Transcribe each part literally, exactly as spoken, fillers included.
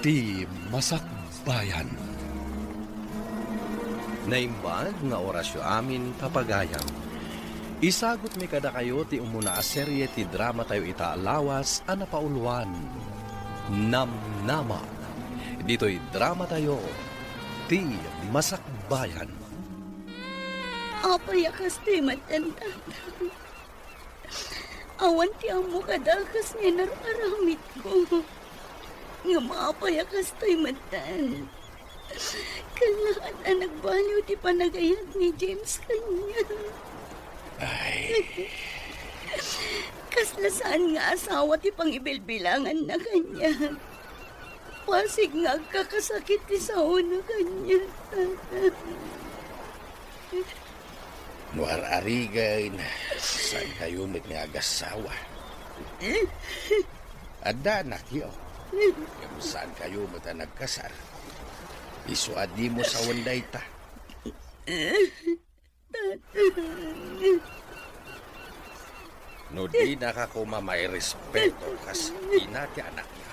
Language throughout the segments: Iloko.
Ti Masakbayan. Naimbag nga orasyo amin, papagayam. Isagutmi kadakayo ti umuna a serie ti dramatayo ita a lawas a napauloan, Namnama. Ditoy dramatayo, Ti Masakbayan. Apay a kastoy met, Tatang? Awan ti ammo kadakes nga inar-aramidko. Ngem apay a kastoy metten? Kellaat a nagbaliw ti panagayat ni James kaniak. Ay. Kasla saan nga asawa ti pangibilbilanganna kaniak. Pasig nga agkakasakit ti saona kaniak. No ar-arigen, saankayo met nga agasawa. Adda anakyo. Ngem saankayo met a nagkasar. Isu a dimo sawen dayta. No dinaka koma mairespeto kas ina ti anakna,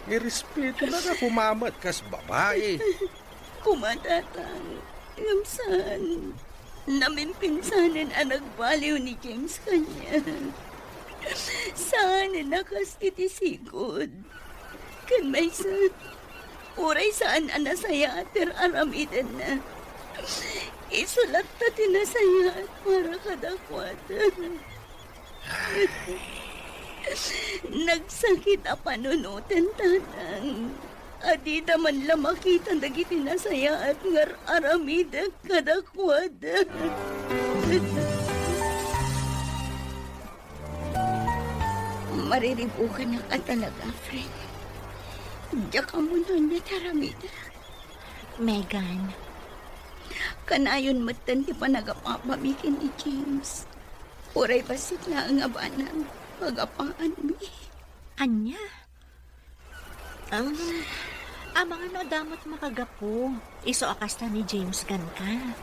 irespetonaka koma met kas babai. Koma, Tatang, ngem saan. Namimpinsanen a nagbaliw ni James kaniak. Saanen a kas iti sigud. Ken maysa, uray saan a nasayaat ti ar-aramidenna, isu latta ti nasayaat para kadakuada. Nagsakit a panunoten, Tatang, a dida man la makita dagiti nasayaat nga ar-aramidek kadakuada. Mariribukanak a talaga, Fred. Diak ammo no ania ti aramidek. Megan, kanayon metten ti panagapapami ken ni James. Uray bassit laeng a banag, pagapaanmi. Ania? Um, amangan no adda met makagapu. Isu a kasta ni James kenka.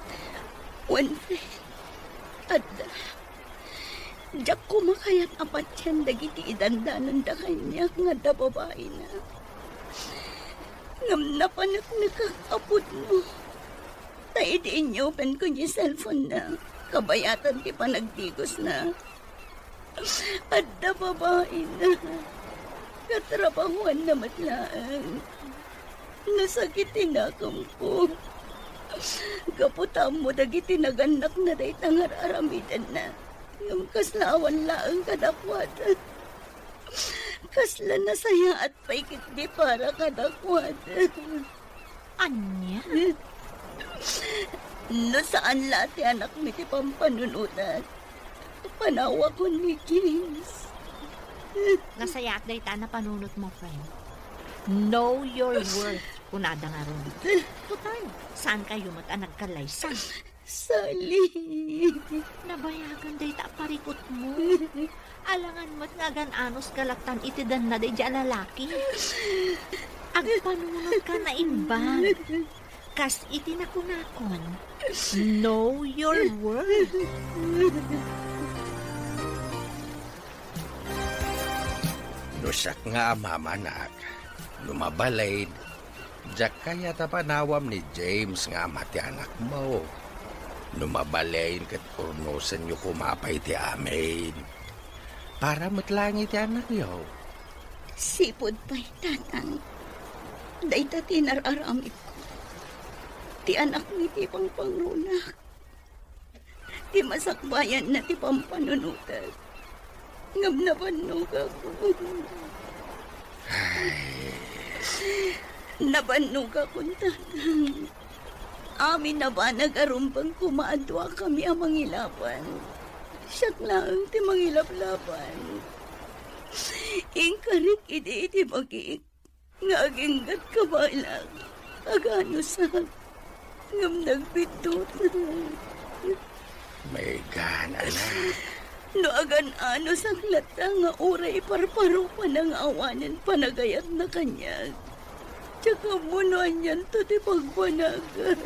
Wen, Fred, adda. Diak koma kayat a patien dagiti idandananda kaniak nga adda babaina. Ngem napaneknekak a pudno. Ta idi inyupenko diay cellphone-na, kabayatan ti panagdigosna, adda babaina. Katrabahuanna met laeng. Nasakit ti nakemko. Gapu ta ammo dagiti nagannakna dayta nga ar-aramidenna. Ngem kasla awan laeng kadakuada. Kasla nasayaat pay ketdi para kadakuada. Ania? No saan la ti anakmi ti pampanunotak, panawakon ni James. Nasayaat dayta a napanunotmo, friend. Know your worth, kunada ngarud. Total, saankayo met a nagkallaysa. Sally. Nabayagan dayta a parikutmo. Alangan met nga agan-anos ka lattan iti danna daydiay a lalaki. Agpanunotka naimbag. Kas iti nakunakon, know your worth. No siak nga amamanak, no mabalin, diak kayat a panawam ni James nga ama ti anakmo. No mabalin ket urnosenyo koma pay ti amin. Para met laeng iti anakyo. Sipud pay, Tatang, dayta ti inar-aramidko. Ti anakmi ti pangpangrunak. Ti masakbayanna ti pampanunotek. Ngem nabannogakon. Ay. Nabannogakon, Tatang. Amin a banag a rumbeng koma a duakami a mangilaban. Siak laeng ti mangilablaban. Inkarik idi iti bagik nga aginggatka balang. Aganosak, ngem nagbiddutna. Megan, anak. No agan-anosak latta nga uray parparo panangawanen panagayatna kaniak, diak ammo no anianto ti pagbanagak.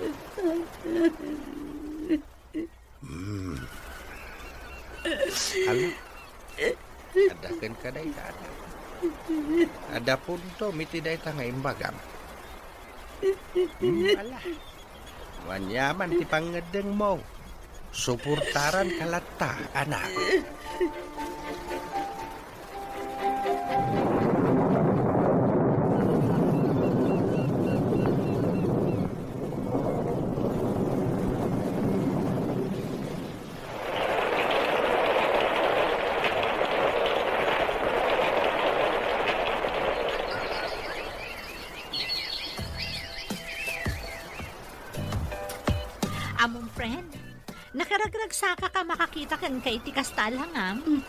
Hmm. Hala, adda kenka dayta, anak. Adda puntom iti dayta nga imbagam. Hmm, ala. Aniaman ti pangngeddengmo. Suportaranka latta, anak. Ammom, friend, nakaragragsakak a makakita kenka iti kasta a langam.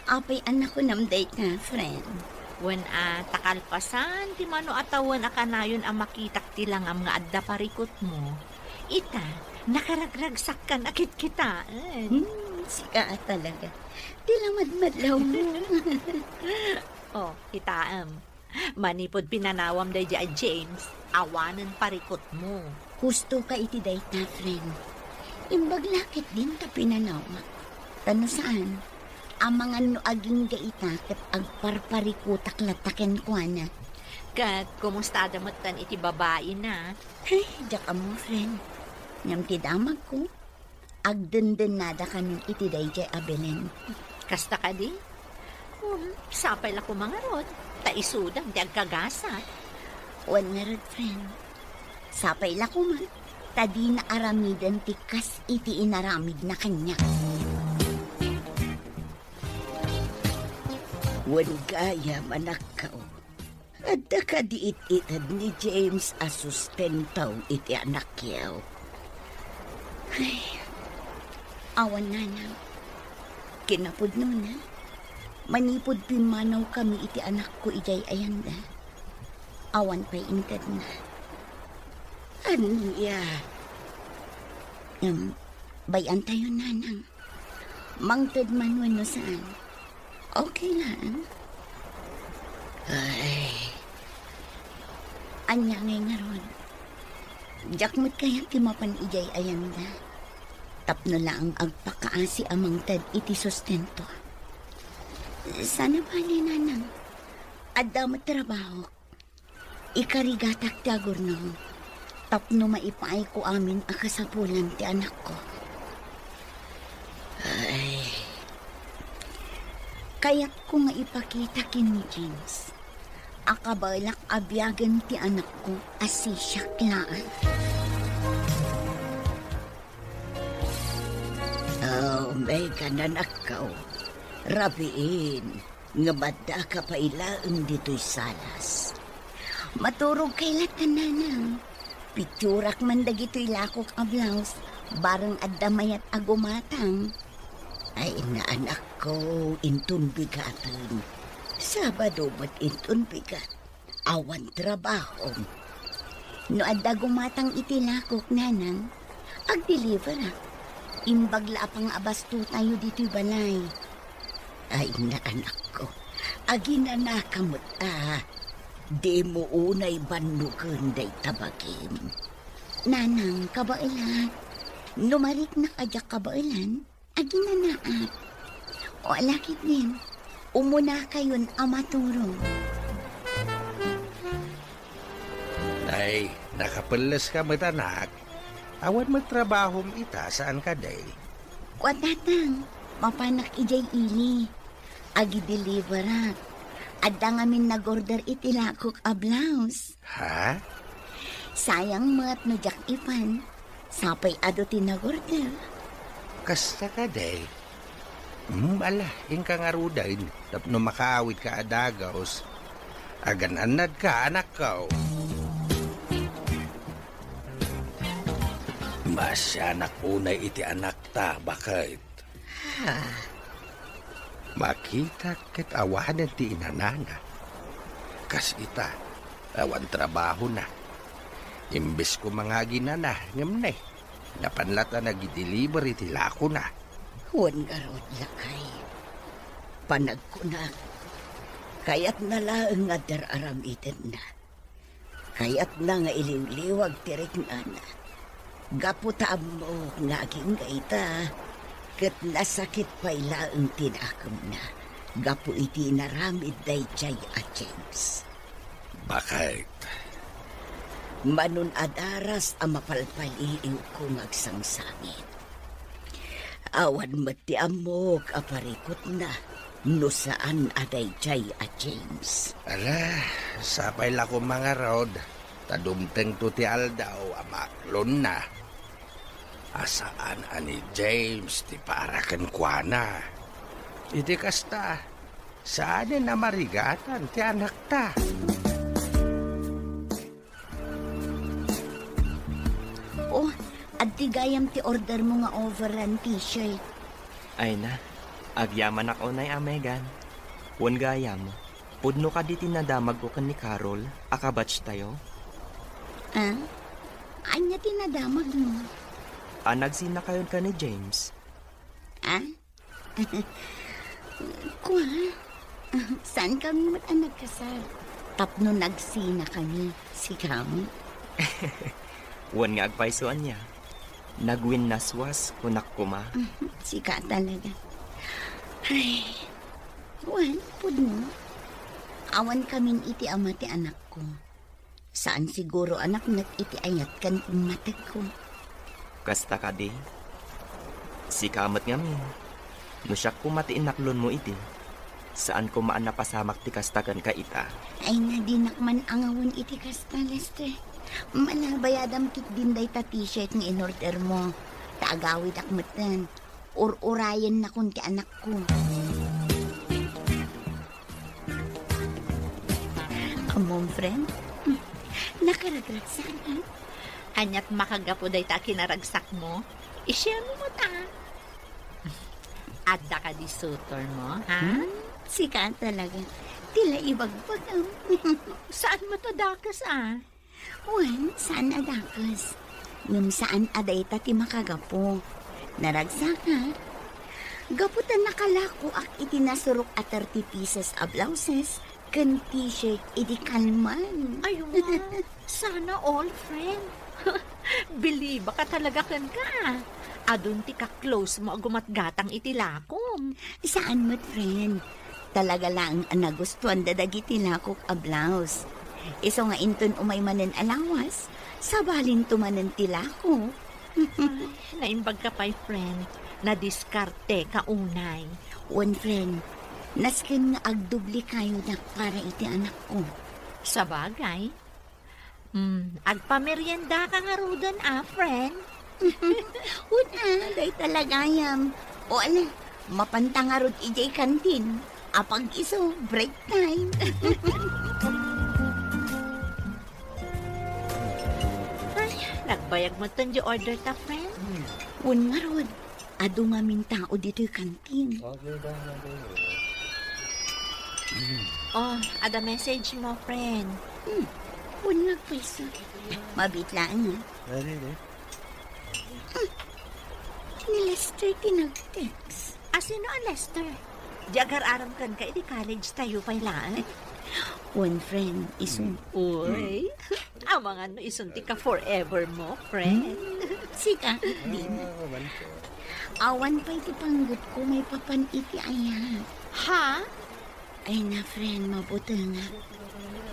Apay a nakunam dayta, friend? Wen a, ta kalpasan ti mano a tawen a kanayon a makitak ti langam nga adda parikutmo, ita, nakaragragsakkan a kitkitaen. Hmm, sika a talaga. Ti lamadmadlawmo. Oh, kitaem. Manipud pinanawam daydiay a James, awanen parikutmo. Hustoka iti dayta, friend. Imbag la ketdin ta pinanawak. Ta no saan, amangan no agingga ita ket agparparikutak latta kenkuana. Ket kumustada metten iti babaina? Ay, diak ammo, friend. Ngem ti damagko, agdendennadakamin iti daydiay a Belen. Kasta kadi? Um, sapay la koma ngarud, ta isudan ti agkagasat. Wen ngarud, friend. Sapay la koma, ta dina aramiden ti kas iti inaramidna kaniak. Wen gayam, anakko. Adda kadi it-ited ni James a sustento iti anakyo? Ay, awan, nanang. Kinapudnona, manipud pimmanawkami iti anakko idiay ayanda, awan pay intedna. Ania? Em, bay-antayon, nanang. Mangted man wenno saan, okay lang. Ay. Ania ngay ngarud? Diak met kayat ti mapan idiay ayanda. Tapno laeng agpakaasi a mangted iti sustento. Saan a bale, nanang. Adda met trabahok. Ikarigatak ti agurnong tapno maipaayko amin a kasapulan ti anakko. Ay. Kayatko nga ipakita ken ni James a kabaelak a biagen ti anakko a sisiak laeng. Oh, Megan, anakko. Rabiin. Ngem addaka pay laeng ditoy salas. Maturogkay latta, nanang. Pitsurak man dagitoy lakok a blouse, bareng adda mayat a gumatang. Ay, naanakko, inton bigaten. Sabado met inton bigat. Awan trabahom. No adda gumatang iti lakok, nanang, agdeliverak. Imbag la a pangabastotayo ditoy balay. Ay, naanakko, aginanaka met a. Dimo unay bannogen dayta bagim. Nanang, kabaelak. No mariknak a diak kabaelan, aginanaak. O, ala ketdin, umunakayon a maturog. Nay, nakapelleska met, anak. Awan met trabahom ita, saan kadi? Kua, tatang, mapanak idiay ili. Agideliverak. Adda ngamin nagorder iti lakok a blouse. Ha? Sayang met no diak ipan. Sapay adu ti nagorder. Kasta kadi? Hmm, ala, inka ngaruden tapno makaawidka a dagus. Agan-annadka, anakko. Maasianak unay iti anakta, baket. Ah. Makitak ket awanen ti inanana. Kas ita, awan trabahona. Imbes koma nga aginana, ngem ne, napan latta nagideliver iti lakona. Wen ngarud, lakay. Panagkunak, kayatna laeng nga dar-aramidenna. Kayatna nga iliwliwag ti riknana. Gapu ta ammok nga agingga ita, ket nasakit pay laeng ti nakemna. gapu iti inaramid daydiay a James. Bakit? Manon a daras a mapalpaliiwko nga agsangsangit. Awan met ti ammok a parikutna no saan a daydiay a James. Ala, sapay la koma ngarud, ta dumtengto ti aldaw a maaklonna. A saan a ni James ti para kenkuana. Iti kasta, saanen a marigatan ti anakta. Oh, adtoy gayam ti order mo nga overall t-shirt. Ay na, agyamanak unay a, Megan. Wen gayam, pudno kadi ti nadamagko ken ni Carol a kabatch tayo? Ah? Ania ti nadamagmo? A, nagsinakayon ken ni James. Ah? Kua, saan kami met a nagkasar? Tapno nagsinakami, sika met. Wen nga agpayso ania, nagwinnaswas, kunak koma. Sika talaga. Ay, wen, pudno. Awan kamin iti ama ti anakko. Saan siguro a napnek iti ayat ken pammategko. Kasta kadi? Sika met ngamin. No siak koma ti inaklonmo idi, saan koma a napasamak ti kasta kenka ita. Ay na, dinak man angawen iti kasta, Lester. Mala, bayadam ketdin dayta t-shirt nga in-order mo. Ta agawidak metten. Ur-urayennakon ti anakko. Ammom, friend? Nakaragragsak, ha? Aniat makagapu dayta a kinaragsakmo? I-share mo met, a. Adda kadi suitor mo, ha? Hmm? Sika talaga. Ti la ibagbagam. Saan met a dakes, a? Wen, saan a dakes. Ngem saan a dayta ti makagapu. Naragsakak. Gapu ta nakalakoak iti nasurok a thirty pieces a blouses ken t-shirt idi kalman. Ay, wa. Sana all, friend. Believe ka talaga kenka. Adun ti ka-close mo a gumatgatang iti lakom. Saan met, friend. Talaga laeng a nagustuanda dagiti lakok a blouse. Isu nga inton umay manen a lawas, sabalinto manen ti lako. Ay, naimbag ka pay, friend. Nadiskarteka unay. Wen, friend, nasken nga agdubli kayodak para iti anakko. Sabagay. Hmm, agpameriendaka ngaruden, a, friend? Wen, a, dayta la gayam. O, ala, mapanta ngarud idiay kantin. Apag-isu, break time. Ay, nagbayag metten diay order ta, friend. Wen ngarud, adu ngamin tao ditoy kantin. Oh, ada message mo, friend. Hmm. Wen nga, pwesto. Mabiit laeng, a. Ni Lester ti nag-text. A, sino a Lester? Di agar-aram kenka idi college tayo pay laeng? Wen, friend, isu. Uy, amangan no isun ti ka-forever mo, friend. Hmm, sika, din. Awan pay ti panggepko maipapan iti ayat. Ha? Ay na, friend, mabutengak.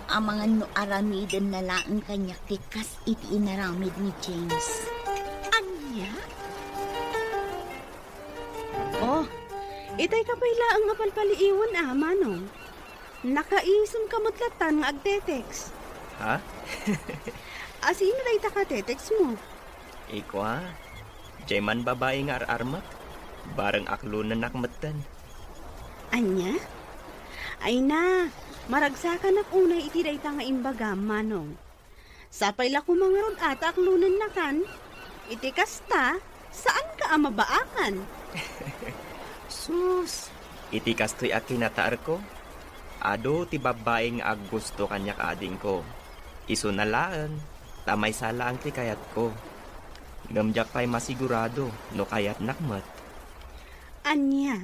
Amangan no aramidenna laeng kaniak ti kas iti inaramid ni James. Ania? Oh, itay ka pay laeng nga palpaliiwen, a, Manong. Nakaisem ka met latan nga agte-text. Ha? A, sino dayta ka te-text mo? Ikua, diay man babai nga ar-armek, bareng aklonennak metten. Ania? Ay na, maragsakanak unay iti dayta nga imbagam, Manong. Sapay la koma ngarud a ta aklonennakan. Iti kasta, saanka a mabaakan. Sus, iti kastoy a kinataerko, adu ti babbai nga aggusto kaniak, adingko. Isuna laeng, ta maysa laeng ti kayatko. Ngem diak pay masigurado no kayatnak met. Ania?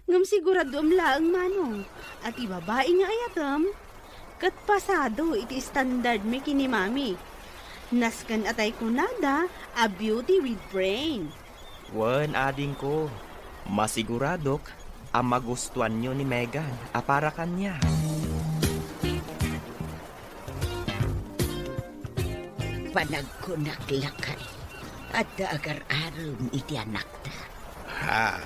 Ngem siguradoem laeng, Manong, a ti babai nga ayatem ket pasado iti standard mi ken ni Mami. Nasken a tay kunada a beauty with brain. Wen, adingko, masiguradok a magustuanyo ni Megan a para kaniak. Panagkunak lakay, adda agar-arem iti anakta. Ha?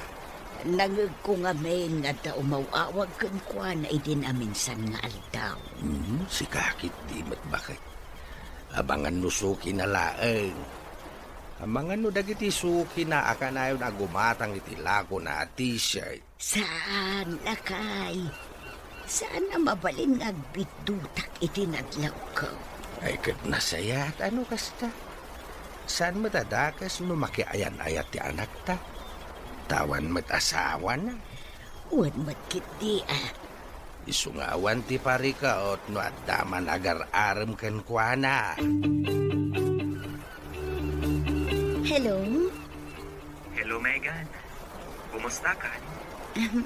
Nangegko ngamin nga adda umaw-awag kenkuana idin a minsan nga aldaw. Hmm, sika ketdi met baket. Amangan no sukina laeng. Amangan no dagiti sukina a kanayon a gumatang iti lakona a t-shirt. Saan, lakay. Saan a mabalin nga agbiddutak iti nadlawko. Ay, ket nasayaat a no kasta. Saan met a dakes no makiayan-ayat ti anakta? Ta awan met asawana. Wen met ketdi a. Isu nga awan ti parikaot no adda man agar-arem kenkuana. Hello? Hello, Megan. Kumusta ka? Ahem.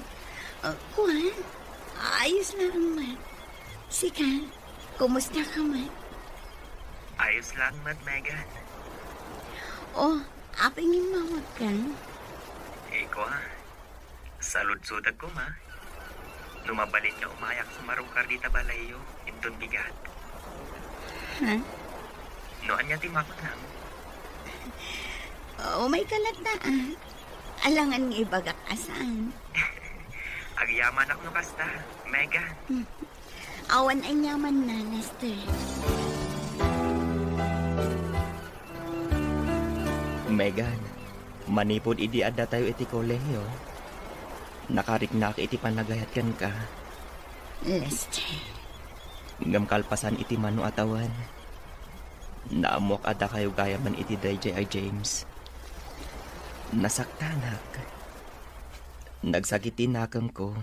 Ah, kuan? Ayos lang man. Sika, kumusta ka man? Ayos lang met, Megan. Oh, apay nga immawag ka? Iko, ah. Saludsodek koma. No mabalin nga umayak sumarungkar dita balayyo, inton bigat. Ha? No ania ti makunam? Umay ka latta, ah. Alangan nga ibagak a saan. Agyamanak no kasta, Megan. Hmm. Awan aniamanna, Lester. Megan, manipud idi addatayo iti kolehiyo, nakariknak iti panagayat kenka. Lester. Ngem kalpasan iti mano a tawen, naammoak a dakayo gayamen iti daydiay a James. Nasaktanak. Nagsakit ti nakemko.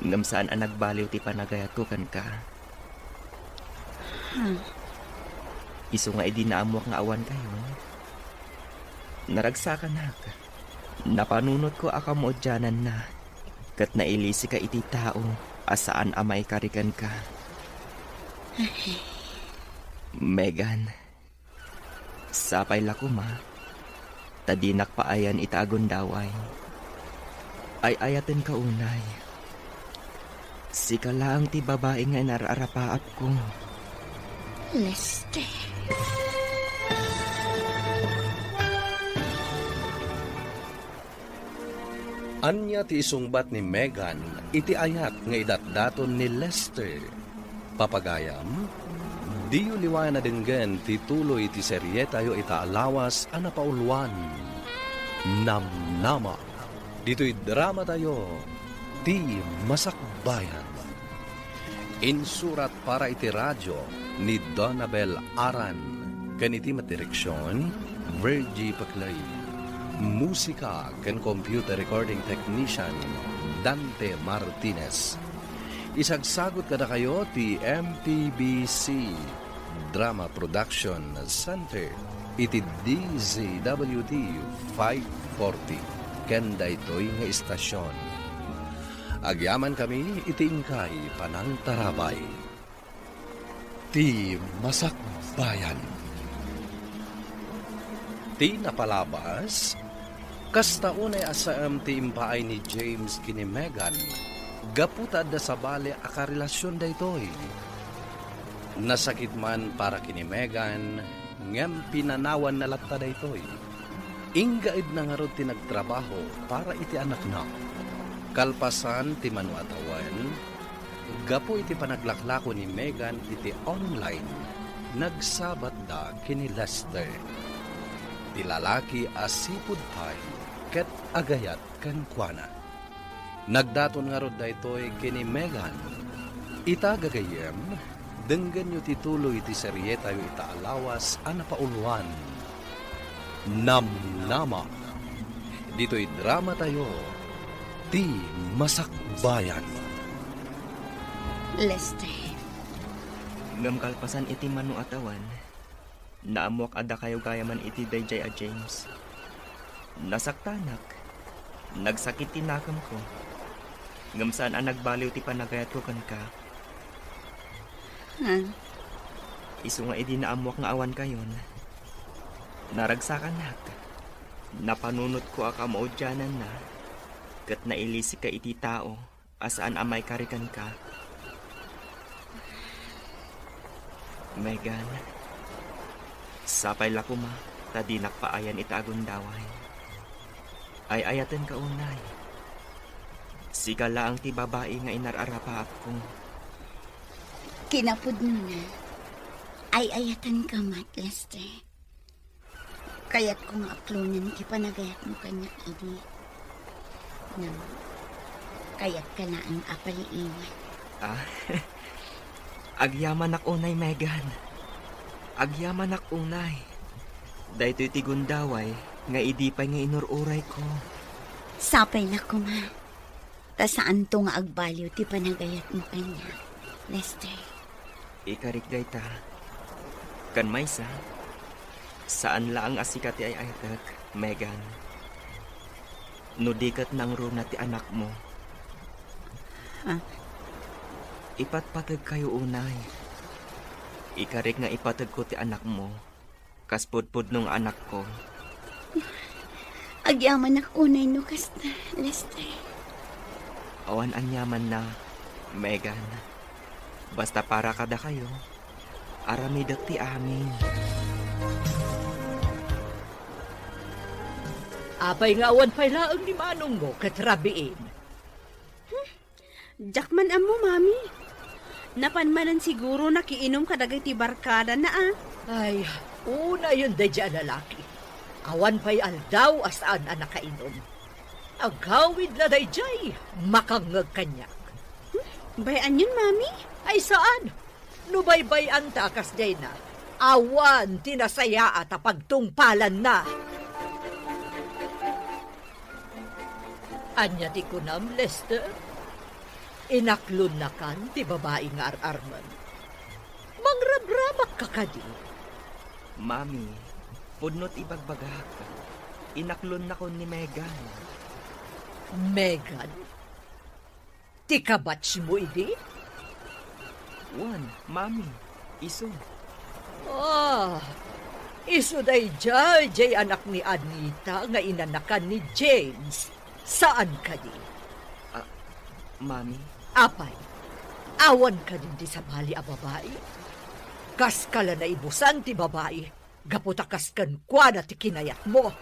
Ngem saan a nagbaliw ti panagayatko kenka. Hmm. Isu nga idi naammoak nga awan kayo, naragsakanak. Napanunotko a kamaudiananna, ket nailisika iti tao a saan a maikari kenka. Megan, sapay la koma, ta dinak paayan ita a gundaway. Ay-ayatenka unay. Sika laeng ti babai nga inar-arapaapko. Lester. Ania ti isungbat ni Megan iti ayat nga idatdaton ni Lester? Papagayam, diyo liwayan a denggen ti tuloy ti serietayo ita a lawas a napauluan, Namnama. Ditoy dramatayo, Ti Masakbayan. Insurat para iti radio ni Donabel Aran, ken iti met direksion, Virgie Paclay. Musika ken computer recording technician, Dante Martinez. Isagsagut kadakayo ti M P B C Drama Production Center iti D Z W T five forty ken daytoy nga istasion. Agyamankami iti inkay panangtarabay. Ti Masakbayan. Ti napalabas, kasta unay a saem ti impaay ni James ken ni Megan, gapu ta adda sabali a karelasion daytoy. Nasakit man para ken ni Megan, ngem pinanawanna latta daytoy. Inggaedna ngarud ti nagtrabaho para iti anakna. Kalpasan ti mano a tawen, gapu iti panaglaklako ni Megan iti online, nagsabatda ken ni Lester, ti lalaki a sipud pay ket agayat kenkuana. Nagdaton ngarud daytoy ken ni Megan. Ita, gagayyem, denggenyo ti tuloy ti serietayo ita a lawas a napauluan, Namnama. Ditoy dramatayo, Ti Masakbayan. Lester. Ngem kalpasan iti mano a tawen, naammoak a dakayo gayamen iti daydiay a James. Nasaktanak. Nagsakit ti nakemko. Ngem saan a nagbaliw ti panagayatko kenka. Ha? Isu nga idi naammoak nga awan kayon, naragsakanak. Napanunotko a kamaudiananna. ket nailisika iti tao a saan a maikari kenka. Megan, sapay la koma ta dinak paayan ita a gundaway. Ay-ayatenka unay. Sika laeng ti babai nga inar-arapaapko. Kinapudnona, ay-ayatenka met, Lester. Kayatko nga aklonen ti panagayatmo kaniak idi. Ngem, kayatka laeng a paliiwan. Ah, agyamanak unay, Megan. Agyamanak unay. Daytoy ti gundaway nga idi pay nga inur-urayko. Sapay la koma. Ta saanto nga agbaliw ti panagayatmo kaniak, Lester. Ikarik dayta. Ken maysa, saan laeng a sika ti ay-ayatek, Megan. No di ket nangruna ti anakmo. Ha? Ipatpategkayo unay. Ikarik nga ipategko ti anakmo kas pudpudno nga anakko. Agyamanak unay no kasta, Lester. Awan aniamanna, Megan. Basta para kadakayo, aramidek ti amin. Apay nga awan pay laeng ni manongmo ket rabiin? Diak man ammo, Mami. Napan manen siguro nakiinum kadagiti barkadana, a. Ay, unayen daydiay a lalaki. Awan pay aldaw a saan a nakainum. Agawid la daydiay, makangngeg kaniak. Hmm? Bay-anyon, Mami? Ay, saan. No baybay-anta a kasdiayna, awan ti nasayaat a pagtungpalanna. Ania ti kunam, Lester? Inaklonnakan ti babai nga ar-armen. Mangrabrabakka kadi? Mami, pudno ti ibagbagak. Inaklonnakon ni Megan. Megan? Ti kabatsmo idi? Wen, Mami, isu. Ah, isu daydiay, diay anak ni Anita nga inanakan ni James. Saan kadi? Ah, Mami? Apay, awan kadin ti sabali a babai? Kaska la naibusan ti babai gapu ta kas kenkuana ti kinayatmo.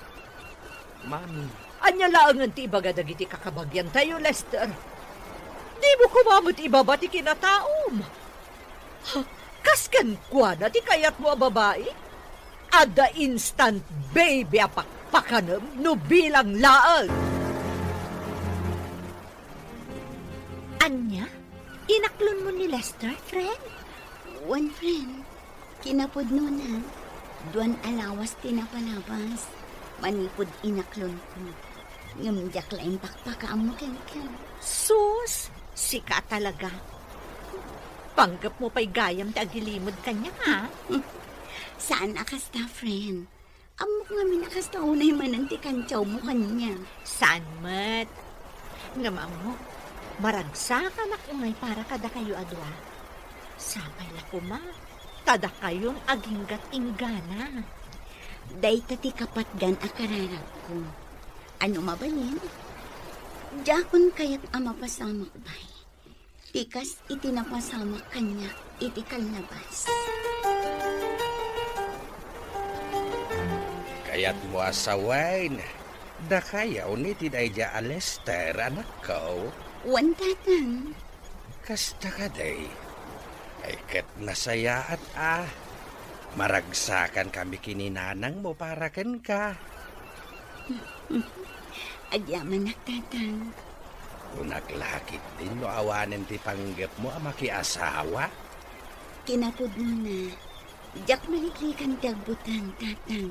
Mami. Ania laengen ti ibaga dagiti kakabagiantayo, Lester? Dimo koma met ibaba ti kinataom. Ha, kas kenkuana ti kayatmo a babai? Adda instant baby a pakpakanem no bilang laeng. Ania? Inaklonmo ni Lester, friend? Wen, friend. Kinapudnona, duan a lawas ti napalabas manipud inaklonko. Ngem diak laeng pakpakaammo kenka. Sus, sika talaga. Panggepmo pay gayam ti agilimud kaniak, a? Saan a kasta, friend. Ammok ngamin a kasta unay manen ti kantiawmo kaniak. Saan met. Ngem ammok, maragsakanak unay para kadakayo a dua. Sapay la koma ta dakayon aginggat inggana. Dayta ti kapatgan a kararagko. Ano mabalin? Diakon kayat a mapasamak, bay. Ti kas iti napasamak kaniak iti kalnabas. Kayatmo a sawen, dakayo ni ti daydiay a Lester, anakko? Wen, tatang. Kasta kadi? Ay, ket nasayaat a. Maragsakankami ken ni nanangmo para kenka. Agyamanak, tatang. Kunak la ketdin no awanen ti panggepmo a makiasawa? Kinapudnona, diak maliklikan ti agbutang, tatang.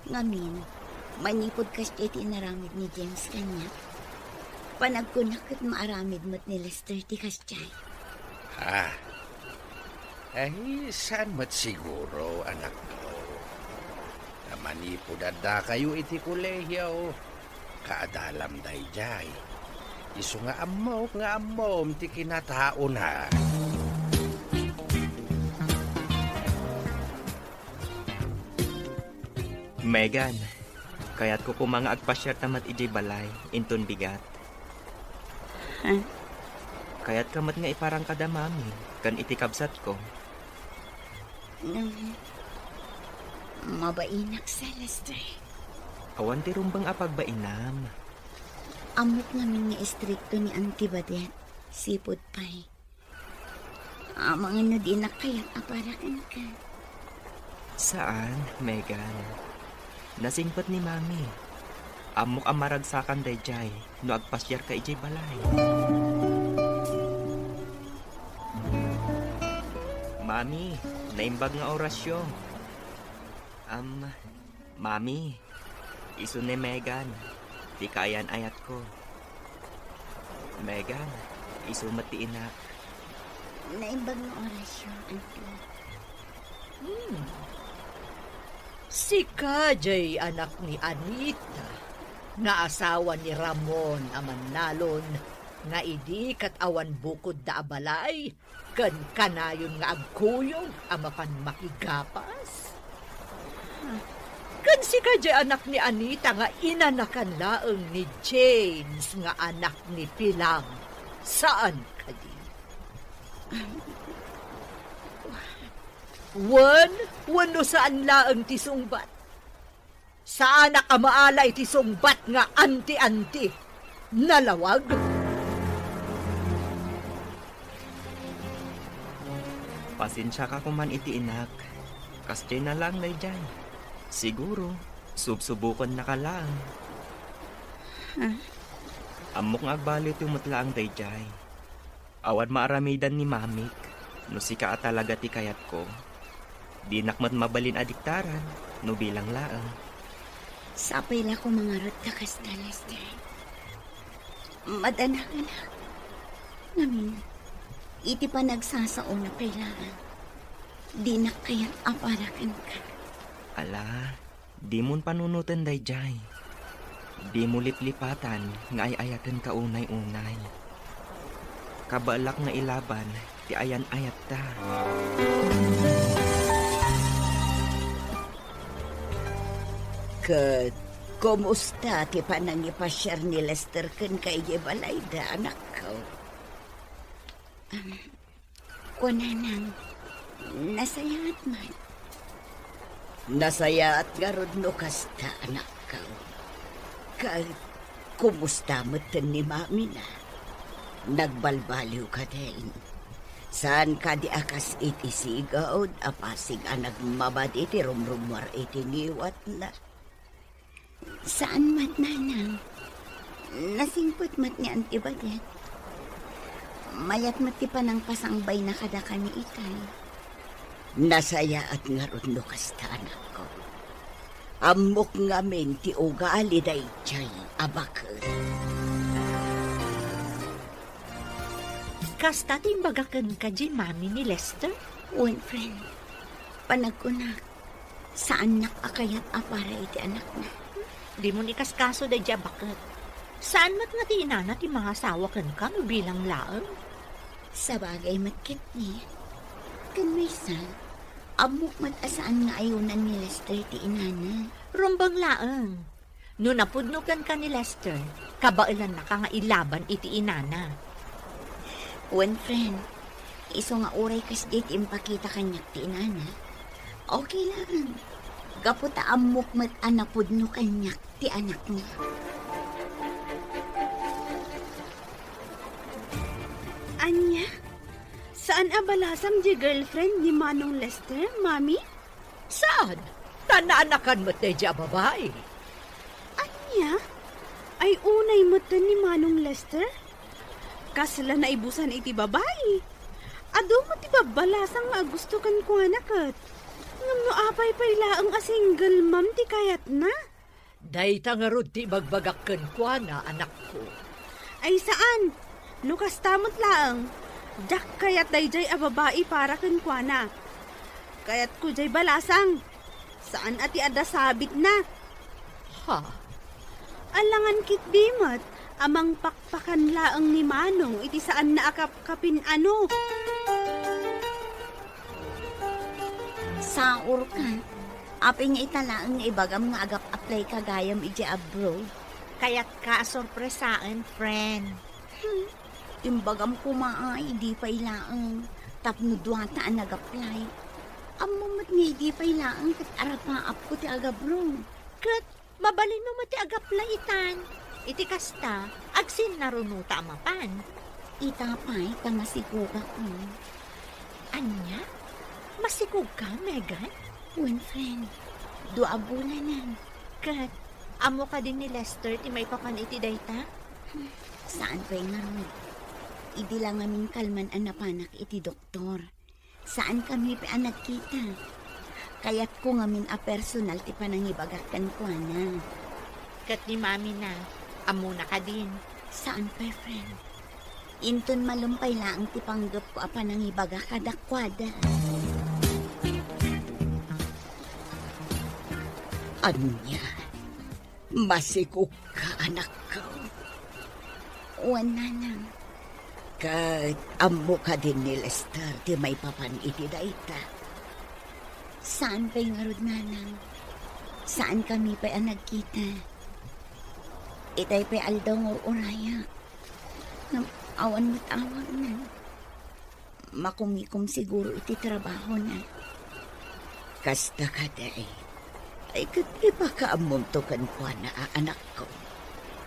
Ngamin, manipud kasdiay ti inaramid ni James kaniak, panagkunak ket maaramid met ni Lester ti kasdiay. Ah. Ay, saan met siguro, anakko? Ta manipud addakayo iti kolehio, kaadalam daydiay. Isu nga ammok nga ammom ti kinataona. Megan, kayatko koma nga agpasiarta met idiay balay, inton bigat. Kayatka met nga iparang kada mami ken iti kabsatko. Mm. Mabainak sa, Lester. Awan ti rumbeng a pagbainam. Ammok ngamin nga istrikto ni Auntie Badet, sipud pay. Amangan no dinak kayat a para kenka. Saan, Megan. Nasingpet ni Mami. Ammok a maragsakan daydiay no agpasiarka idiay balay. Mami, naimbag nga orasyo. Am, Mami, isu ni Megan, ti kaayan-ayatko. Megan, isu met ti inak. Naimbag nga orasyo, Auntie. Hmm. Sika jay anak ni Anita, nga asawa ni Ramon a mannalon, nga idi ket awan bukodda a balay, ken kanayon nga agkuyog a mapan makigapas? Ken sika jay anak ni Anita nga inanakan laeng ni James nga anak ni Pilang, saan kadi? Wen, wenno saan laeng ti sungbat? Saanak a maala iti sungbat nga anti-anti. Nalawag? Pasensiaka koman iti inak. Kasdiay na laeng daydiay. Siguro, subsubokennaka laeng. Huh? Ammok nga agbaliwtayo met laeng daydiay. Awan maaramidan ni Mamik, no sika a talaga ti kayatko. Dinak met mabalin a diktaran, no bilang laeng. Sapay la koma ngarud ta kasta, Lester. Madanakenak. Ngamin, iti panagsasaona pay laeng, dinak kayat a para kenka. Ala, dimon panunoten daydiay. Dimo liplipatan nga ay-ayatenka unay-unay. Kabaelak nga ilaban ti ayan-ayatta. Ket kumusta ti panangipasiar ni Lester kenka idiay balayda, anakko? Am, Kunanang, nasayaat man. Nasayaat ngarud no kasta, anakko. Ket kumusta metten ni mamina? Nagbalbaliw kadin? Saan kadi a kas iti sigud a pasig a nagmabadi ti rumrummuar iti ngiwatna? Saan met, nanang. Nasingpet met ni Auntie Badet. Mayat met ti panangpasangbayna kadakami itay. Nasayaat ngarud no kasta, anakko. Ammok ngamin ti ugali daydiay a baket. Kasta ti imbaga kenka diay mami ni Lester? Wen, friend. Panagkunak, saannak a kayat a para iti anakna. Dimon ikaskaso daydiay a baket. Saan met nga ti inana ti mangasawa kenka no bilang laeng? Sabagay met ketdi. Ken maysa, ammok met a saan nga ayonan ni Lester ti inana. Rumbeng laeng. No napudno kenka ni Lester, kabaelannaka nga ilaban iti inana. Wen, friend, isu nga uray kasdiay ti impakita kaniak ti inana, okay laeng. Gapu ta ammok met a napudno kaniak ti anakna. Ania? Saan a balasang diay girlfriend ni Manong Lester, Mami? Saan? Ta naanakan met daydiay a babai. Ania? Ay unay metten ni Manong Lester? Kasla naibusan iti babai. Adu met ti babbalasang nga agusto kenkuana ket. Ngem no apay pay laeng a single mom ti kayatna? Dayta ngarud ti ibagbagak kenkuana, anakko. Ay saan! No kasta met laeng, diak kayat daydiay a babai para kenkuana. Kayatko diay balasang. Saan a ti adda sabitna. Ha? Alangan ketdi met a mangpakpakan laeng ni Manong iti saanna a kapkapin-ano. Saurka. Apay nga ita laeng nga ibagam nga agap-applyka gayam idiay abroad? Kayatka a sorpresaen, friend. Hmm. Imbagam koma a idi pay laeng tapno duata a nag-apply. Ammom met nga idi pay laeng ket arapaapko ti agabrong. Ket mabalinmo met ti ag-apply itan. Iti kasta, agsinnarunota a mapan. Ita pay ta masigogak. Ania? Masigogka, Megan? Wen, friend. Dua a bulanen. Ket, ammo kadi ni Lester ti maipapan iti dayta? Saan pay ngarud. Idi la ngamin kalman a napanak iti doktor. Saankami pay a nagkita. Kayatko ngamin a personal ti panangibagak kenkuana. Ket ni mamina, ammona kadin? Saan pay, friend. Inton malem pay laeng ti panggepko a panangibagak kadakuada. Ania? Masigogka, anakko? Wen, nanang. Ket ammo kadin ni Lester ti maipapan iti dayta? Saan pay ngarud, nanang. Saankami pay a nagkita. Itay pay aldaw nga ur-urayak. Ngem awan met awagna. Makumikom siguro iti trabahona. Kasta kadi. Ay, ket ipakaammomto kenkuana a anakko.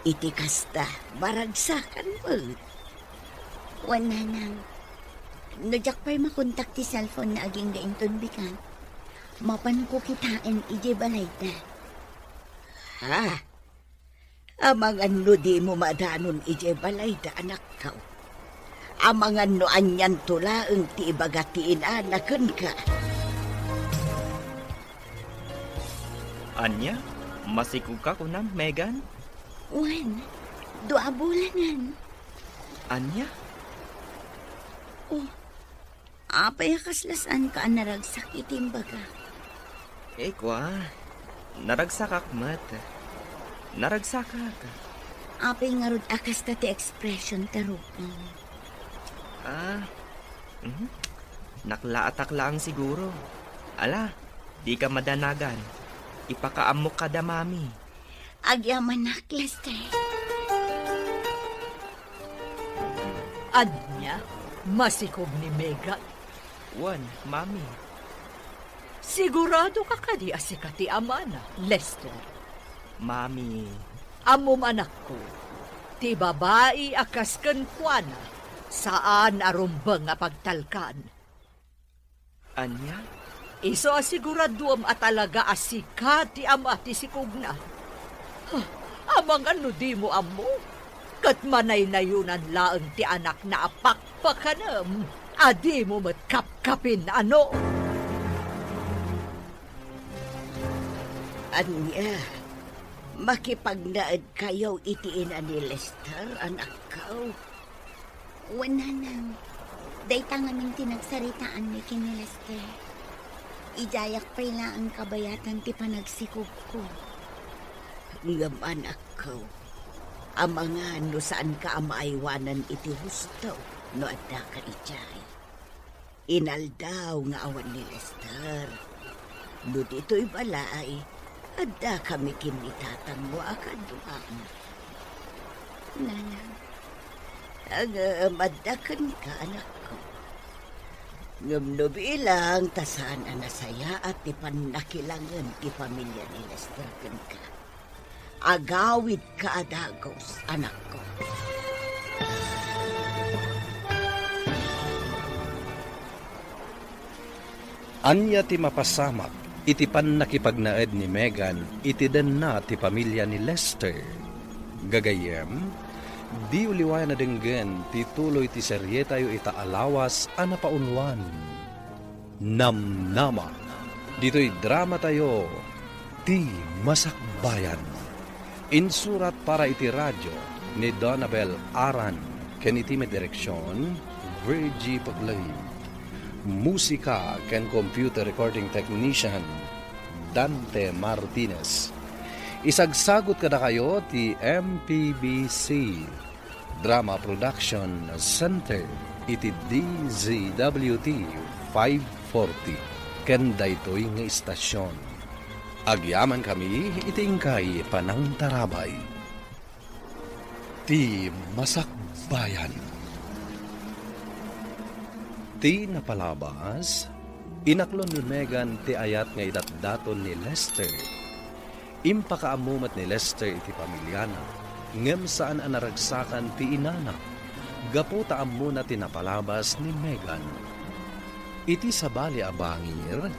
Iti kasta, maragsakan met. Wen, nanang. No diak pay makontak ti cellphone-na agingga inton bigat, mapanko kitaen idiay balayda. Ha? Amangan no dimo madanon idiay balayda, anakko. Amangan no anianto laeng ti ibaga ti inana kenka. Ania? Masigogka kunam, Megan? Wen, dua a bulanen. Ania? Oh, apay a kasla saanka a naragsak iti imbagak? Eh, kua, naragsakak met. Naragsakak. Apay ngarud a kasta ti expression ta rupam? Ah, mhm. Naklaatak laeng siguro. Ala, dika madanagan. Ipakaammok kada mami. Agyamanak, Lester. Ania? Masikog ni Megan? Wen, mami. Siguradoka kadi a sika ti amana, Lester? Mami. Ammom, anakko, ti babai a kas kenkuana, saan a rumbeng a pagtalkan. Ania? Isu a siguraduem a talaga a sika ti ama ti sikogna. Huh, amangan no dimo ammo, ket manaynayonan laeng ti anakna a pakpakanem a dimo met kapkapin-ano. Ania, makipagnaedkayo iti ina ni Lester, anakko? Wen, nanang, dayta ngamin ti nagsaritaanmi ken ni Lester. Idiayak pay laeng kabayatan ti panagsikogko. Ngem, anakko, amangan no saanka a maaywanan iti husto no addaka idiay. Inaldaw nga awan ni Lester. No ditoy balay, addakami ken ni tatangmo a kaduam. Nanang. Ngem adda kenka, anakko. Ngem no bilang ta saan a nasayaat ti pannakilangen ti pamilia ni Lester kenka. Agawidka a dagus, anakko. Ania ti mapasamak iti pannakipagnaed ni Megan iti denna ti pamilia ni Lester? Gagayyem, diyo liwayan a denggen ti tuloy ti serietayo ita a lawas a napaunwan. Namnama. Ditoy dramatayo, Ti Masakbayan. Insurat para iti radio ni Donabel Aran ken iti may direksion, Virgie Paglain. Musika ken computer recording technician, Dante Martinez. Isagsagut kadakayo ti M P B C Drama Production Center iti D Z W T five forty ken daytoy nga istasion. Agyamankami iti inkay panangtarabay. Ti Masakbayan. Ti napalabas, inaklon ni Megan ti ayat nga idatdaton ni Lester. Impakaammo met ni Lester iti pamiliana, ngem saan a naragsakan ti inana, gapu ta ammona ti napalabas ni Megan. Iti sabali a bangir,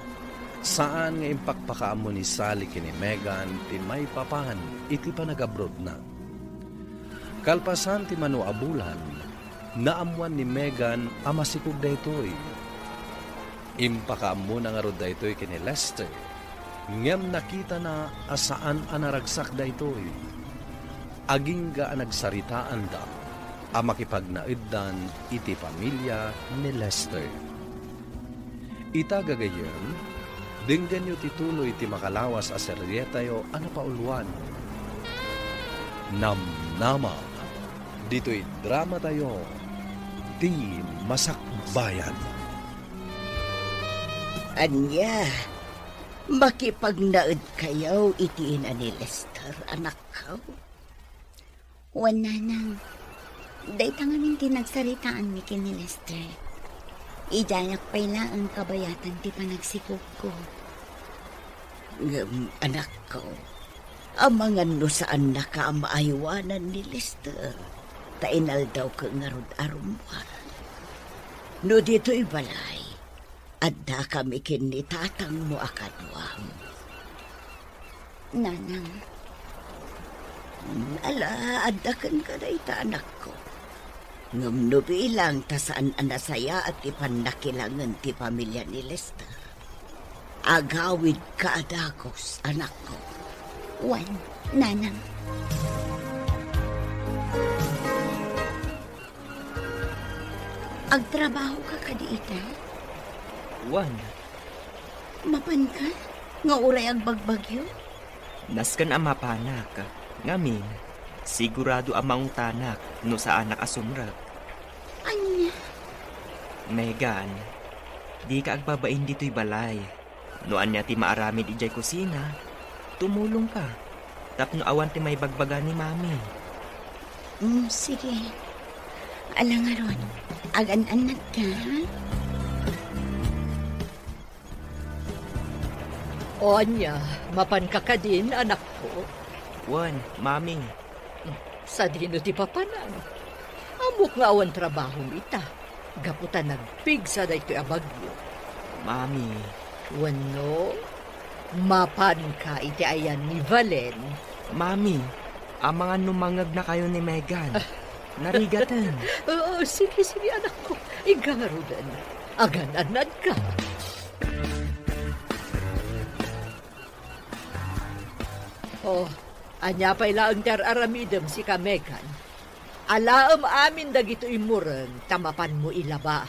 saan nga impakpakaammo ni Sally ken ni Megan ti maipapan iti panagabrodna. Kalpasan ti mano a bulan, naammoan ni Megan a masikog daytoy. Impakaammona ngarud daytoy ken ni Lester, ngem nakitana a saan a naragsak daytoy. Agingga a nagsaritaanda a makipagnaeddan iti pamilia ni Lester. Ita gagayyem, denggenyo ti tuloy ti makalawas a serietayo a napauluan, Namnama, ditoy dramatayo, Ti Masakbayan. Ania, makipagnaedkayo iti ina ni Lester, anakko? Wen, nanang, dayta ngamin ti nagsaritaanmi ken ni Lester. Idiayak pay laeng kabayatan ti panagsikogko. Ngem, anakko, amangan no saannaka a maaywanan ni Lester, ta inaldawko ngarud a rummuar. No ditoy balay, addakami ken ni tatangmo a kaduam. Nanang. Ala, adda kenka dayta, anakko. Ngem no bilang ta saan a nasayaat ti pannakilangen ti pamilia ni Lester, agawidka a dagus, anakko. Wen, nanang. Agtrabahoka kadi ita? Wen. Mapanka nga uray agbagbagyo? Nasken a mapanak, ngamin, sigurado a mangutanak no saanak a sumrek. Ania? Megan, dika agbabain ditoy balay. No ania ti maaramid idiay kusina, tumulongka tapno awan ti maibagbaga ni Mami. Mm, sige. Ala ngarud, agan-annadka, ha? O ania, mapanka kadin, anakko? Wen, Mami. Sadino ti papanam? Ammok nga awan trabahom ita, gapu ta nagpigsa daytoy a bagyo. Mami. Wenno, mapanka iti ayan ni Valen? Mami, amangan no mangngegnakayo ni Megan. Narigaten. Oo, sige, sige, anakko. Inka ngaruden. Agan-annadka. Oh, ania pay laeng ti ar-aramidem, sika, Megan? Alaem amin dagitoy immureng ta mapanmo ilaba.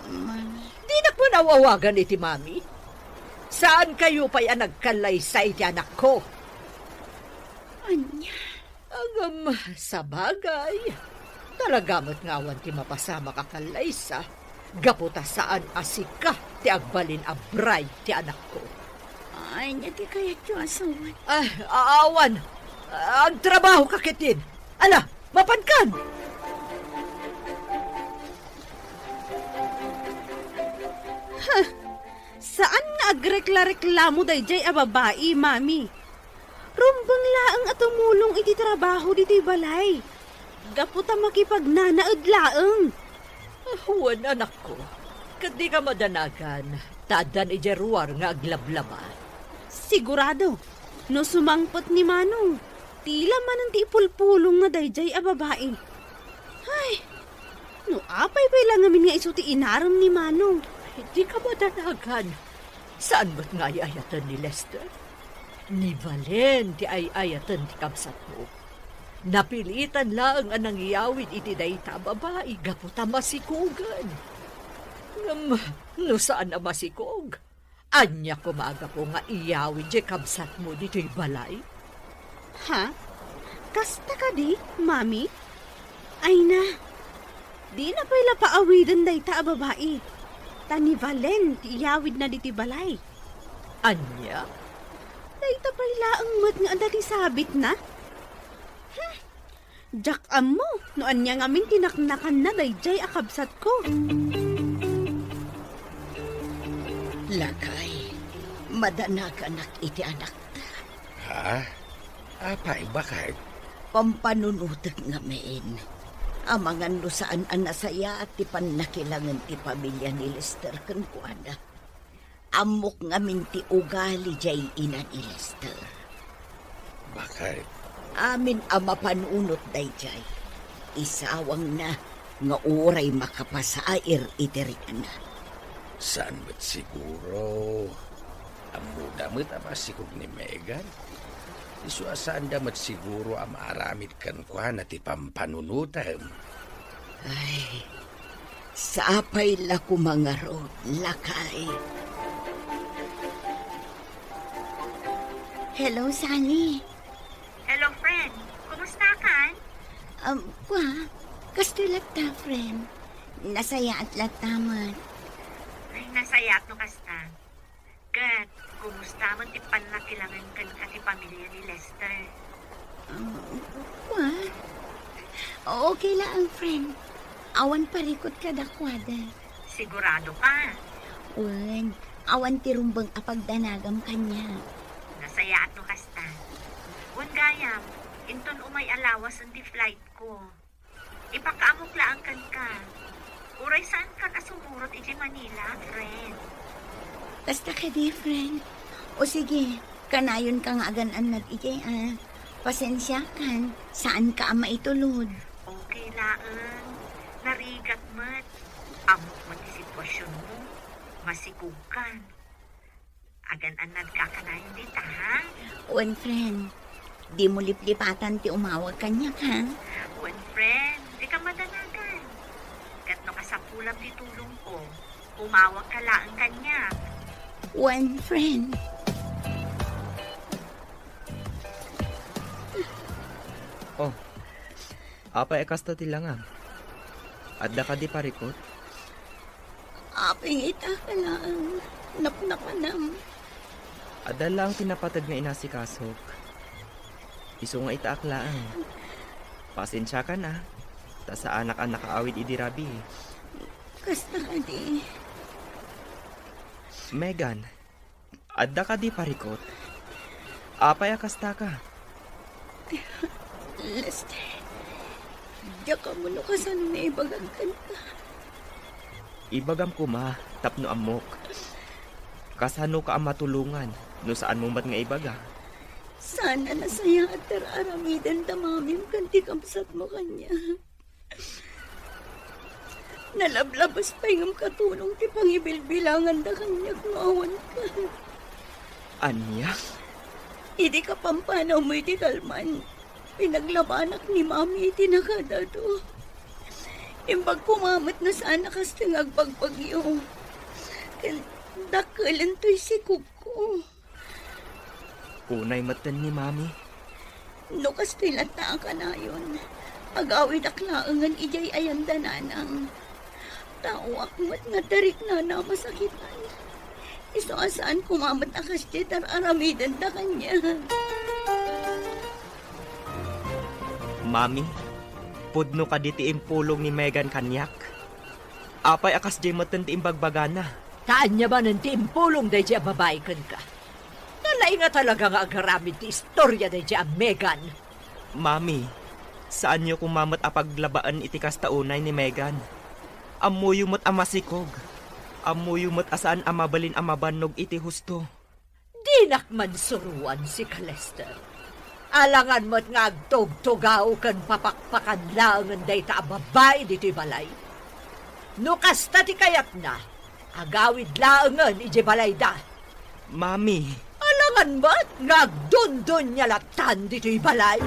Mami. Dinak man aw-awagan iti Mami. Saankayo pay a nagkallaysa iti anakko. Ania? Ngem, sabagay, talaga met nga awan ti mapasamak a kallaysa, gapu ta saan a sika ti agbalin a bride ti anakko. Ania ti kayatyo a sawen? Ah, a-, awan. Agtrabahoka ketdin. Ala, mapankan! Huh, saan nga agrekla-reklamo daydiay a babai, Mami. Rumbeng laeng a tumulong iti trabaho ditoy balay, gapu ta makipagnanaed laeng. Ah, wen, anakko, ket dika madanagan ta addan idiay ruar nga aglablaba. Sigurado, no sumangpet ni Manong, tila manen ti ipulpulong nga daydiay a babai. Ay, no apay pay la ngamin nga isu ti inarem ni Manong? Dika madanagan. Saan met nga ay-ayaten ni Lester? Ni Valen ti ay-ayaten ti kabsatmo. Napilitan laeng a nangiyawid iti dayta a babai gapu ta masikogen. Ngem no saan a masikog, ania koma a gapu nga iyawid ti kabsatmo ditoy balay? Ha? Kasta kadi, Mami? Ay na, dina pay la paawiden dayta a babai, ta ni Valen ti iyawidna ditoy balay. Ania? Dayta pay laeng met nga adda ti sabitna? Hmm, diak ammo no ania ngamin ti naknakanna daydiay a kabsatko. Lakay, madanaganak iti anakta. Ha? Apay, baket? Pampanunotek ngamin. Amangan no saan a nasayaat ti pannakilangen ti pamilia ni Lester kenkuana. Ammok ngamin ti ugali diay ina ni Lester. Baket? Amin a mapanunot daydiay, isawangna nga uray makapasair iti rikna. Saan met siguro. Ammoda met a masikog ni Megan. Isu a saanda met siguro a maaramid kenkuana ti pampanunotem. Ay, sapay la koma ngarud, lakay. Hello, Sally. Hello, friend. Kumusta kan? Um, kwa, kastoy latta, friend. Nasayaat latta met. Ay, nasayaat no kasta. Ket, kumusta met ti pannakilangen kenka ti pamilia ni Lester? Ah, kwa? Okay laeng, friend. Awan parikut kadakuada. Sigurado ka? Wen, awan ti rumbeng a pagdanagam kaniak. Nasayaat no kasta. Wen gayam, inton umay a lawasen ti flight ko. Ipakaamok laeng kenka. Uray saankan a sumurot idiay Manila, friend. Kasta kadi, friend. O sige, kanayonka nga agan-annad idiay, a. Pasensiakan, saanka a maitulod. Okay laeng. Narigat met. Ammok met ti sitwasionmo. Masikogkan. Agan-annadka kanayon dita, ha? Wen, friend. Dimo liplipatan ti umawag kaniak, ha? Wen, friend, dika madanagan. Ket no kasapulam ti tulongko, umawagka laeng kaniak. Wen, friend. Oh, apay a kasta ti langam? Adda kadi parikut? Apay nga ita ka laeng, napnapanam. Adda laeng ti napateg nga inasikasok. Isu nga itaak laeng. Pasensiakan a, ta saanak a nakaawid idi rabii. Kasta kadi. Megan, adda kadi parikut? Apay a kastaka? Lester, diak ammo no kasano nga ibagak kenka. Ibagam koma tapno ammok. Kasanoka a matulongan no saanmo met nga ibaga? Saan a nasayaat ti ar-aramidenda mamim ken ti kabsatmo kaniak. Nalablabas pay ngem katulong ti pangibilbilanganda kaniak no awanka. Ania? Idi kapampanawmo iti kalman, pinaglabanak ni Mami iti nakadado. Imbag koma met no saan a kasta nga agbagbagyo. Ken dakkelento ti sikogko. Unay metten ni Mami. No kastoy latta a kanayon, agawidak laengen idiay ayanda nanang. Taoak met nga adda riknana a masakitan. Isu a saan koma met a kasdiay ti ar-aramidenda kaniak. Mami, pudno kadi ti impulong ni Megan kaniak? Apay a kasdiay metten ti imbagbagana? Ta ania manen ti impulong daydiay a babai kenka? Nalaing a talaga nga agaramid ti istoria daydiay a Megan. Mami, saanyo koma met a paglabaen iti kasta unay ni Megan. Ammoyo met a masikog. Ammoyo met a saan a mabalin a mabannog iti husto. Dinak man suroan sika, Lester. Alangan met nga agtugtugaw ken papakpakan laengen dayta a babai ditoy balay. No kasta ti kayatna, agawid laengen idiay balayda. Mami. Alangan met nga agdundunia lattan ditoy balay.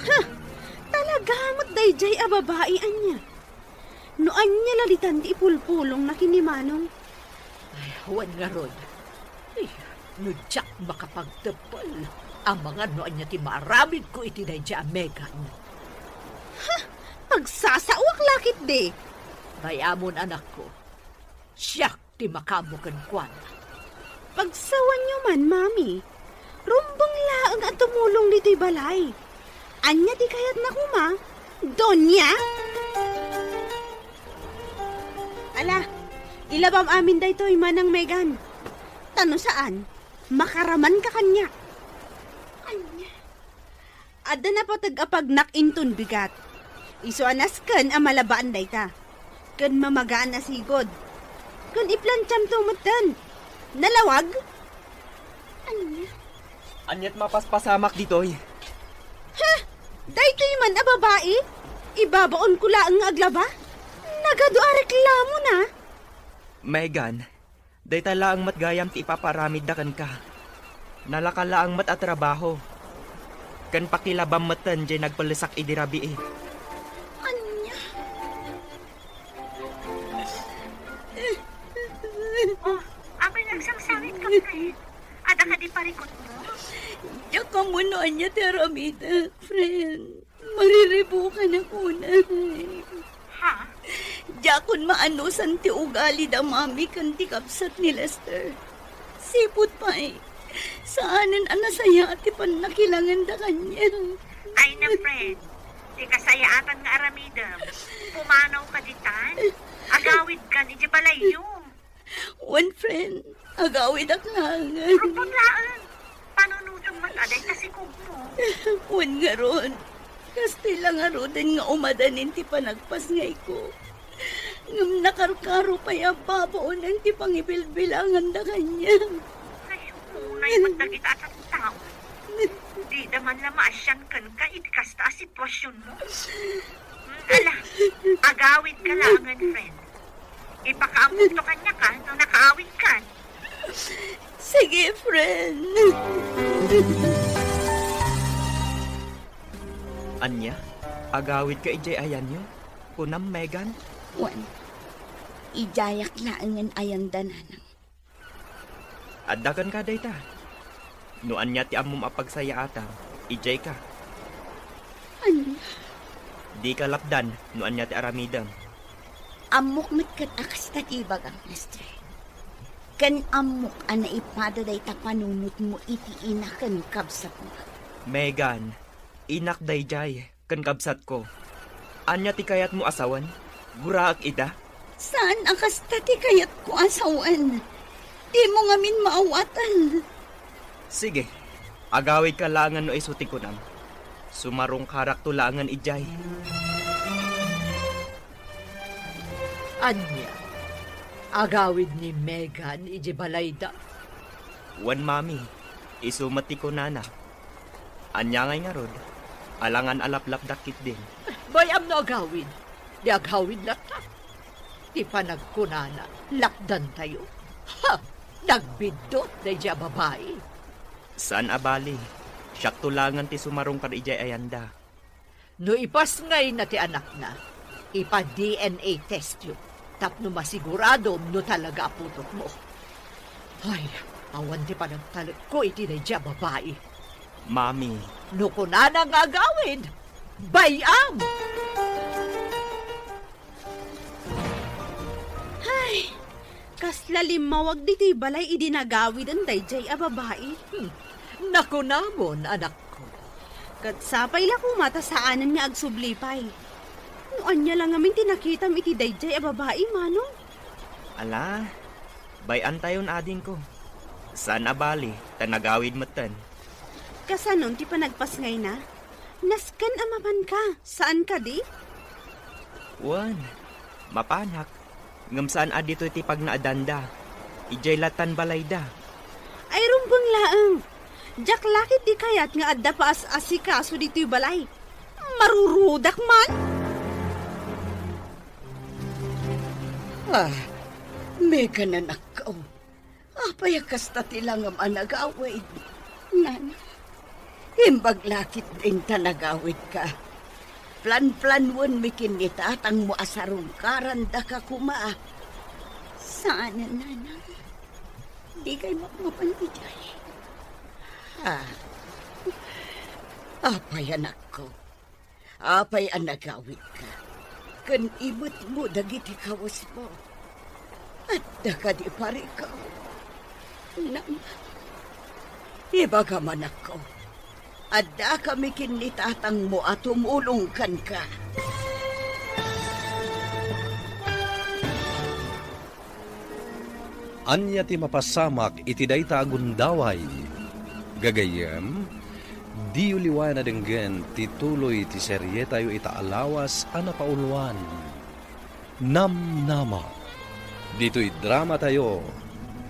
Ha! Talaga met daydiay a babai ania? No ania la ditan ti ipulpulongna ken ni Manong? Ay, awan ngarud. Ay, no diak makapagteppel, amangan no ania ti maaramidko iti daydiay a Megan. Ha! Pagsasaoak la ketdi! Bay-amon, anakko. Siak ti makaammo kenkuana. Pagsawanyo man, Mami. Rumbeng laeng a tumulong ditoy balay. Ania ti kayatna koma, Doña? Ala, ilabam amin daytoy, Manang Megan. Ta no saan, makaramanka kaniak. Ania? Adda napateg a pagnak inton bigat. Isu a nasken a malabaan dayta. Ken mamagaan a sigud. Ken iplantiamto metten. Nalawag? Ania? Aniat mapaspasamak ditoy? Ha? Daytoy man a babai? Ibabaonko laeng nga aglaba? Nagadu a reklamona. Megan, dayta laeng met gayam ti ipapaaramidda kenka. Nalaka laeng met a trabaho. Ken pakilabam metten diay nagpellesak idi rabii. Ania? Oh, apay nga agsangsangit ka, Fred? Adda kadi parikutmo? Diak ammo no ania ti aramidek, friend. Mariribukan ako na. Ha? Diakon maanusan ti ugali da Mami ken ti kabsat ni Lester. Sipud pay, saanen a nasayaat ti pannakilanganda kaniak. Ay na, friend. Ti kasayaatan nga aramidem, pumanaw ka ditan. Agawidkan iti balayyo. Wen, friend, agawidak laengen. Rumbeng laeng. Panunotem met a dayta sikogmo. Wen ngarud, kasta la ngaruden nga umadanin ti panagpasngayko. Ngem nakarkaro pay a babaonen ti pangibilbilanganda kaniak. Ay, unay met dagita a tattao. Dida man la maasian kenka iti kasta a situasionmo. Mm, ala, agawidka laengen, friend. Ipakaammoto kaniak no nakaawidkan. Sige, friend. Ania? Agawidka idiay ayanyo? Kunam, Megan? Wen, idiayak laengen ayanda, nanang. Adda kenka dayta. No ania ti ammom a pagsayaatam, idiayka. Ania? Dika lapdan no ania ti aramidem. Ammok met ket a kasta ti ibagam, Lester. Ken ammok a naipada dayta panunotmo iti ina ken kabsatna. Megan, inak daydiay ken kabsatko. Ania ti kayatmo a sawen? Guraek ida? Saan a kasta ti kayatko a sawen. Dimo ngamin maawatan. Sige, agawidka laengen no isu ti kunam. Sumarungkarakto laengen idiay. Ania? Agawid ni Megan iti balayda? Wen, Mami, isu met ti kunana. Ania ngay ngarud? Alangan a laplapdak ketdin. Bay-am no agawid. Di agawid latta. Ti panagkunana, lapdantayo. Ha! Nagbiddut daydiay a babai. Saan a bali. Siakto laengen ti sumarungkar idiay ayanda. No ipasngayna ti anakna, ipa-D N A testyo tapno masiguradom no talaga a putotmo. Ay, awan ti panagtalekko iti daydiay a babai. Mami. No kunana nga agawid, bay-am! Ay, kasla limmawag ditoy balay idi nagawiden daydiay a babai. Hmm, nakunamon, anakko. Ket sapay la koma ta saanen nga agsubli pay. No ania la ngamin ti nakitam iti daydiay a babai, Manong? Ala, bay-antayon, adingko. Saan a bali, ta nagawid metten. Kasanon ti panagpasngayna? Nasken a mapanka, saan kadi? Wen, mapanak. Ngem saan a ditoy ti pagnaedanda. Idiay lattan balayda. Ay, rumbeng laeng. Diak la ketdi kayat nga adda paas-asikaso ditoy balay. Marurudak man. Ah, Megan, anakko. Apay a kasta ti langam a nagawid? Nana, imbag la ketdin ta nagawidka. Planplanwenmi ken ni tatangmo a sarungkarandaka koma. Saanen, nana. Dikay mapmapan idiay. Ah, apay, anakko. Apay a nagawidka ken imetmo dagiti kawesmo? Adda kadi parikaw? Nang, ibagam, anakko, addakami ken ni tatangmo a tumulong kenka. Ania ti mapasamak iti dayta a gundaway? Gagayyem, diyo liwayan a denggen ti tuloy ti serietayo ita a lawas a napauluan, Namnama. Ditoy dramatayo,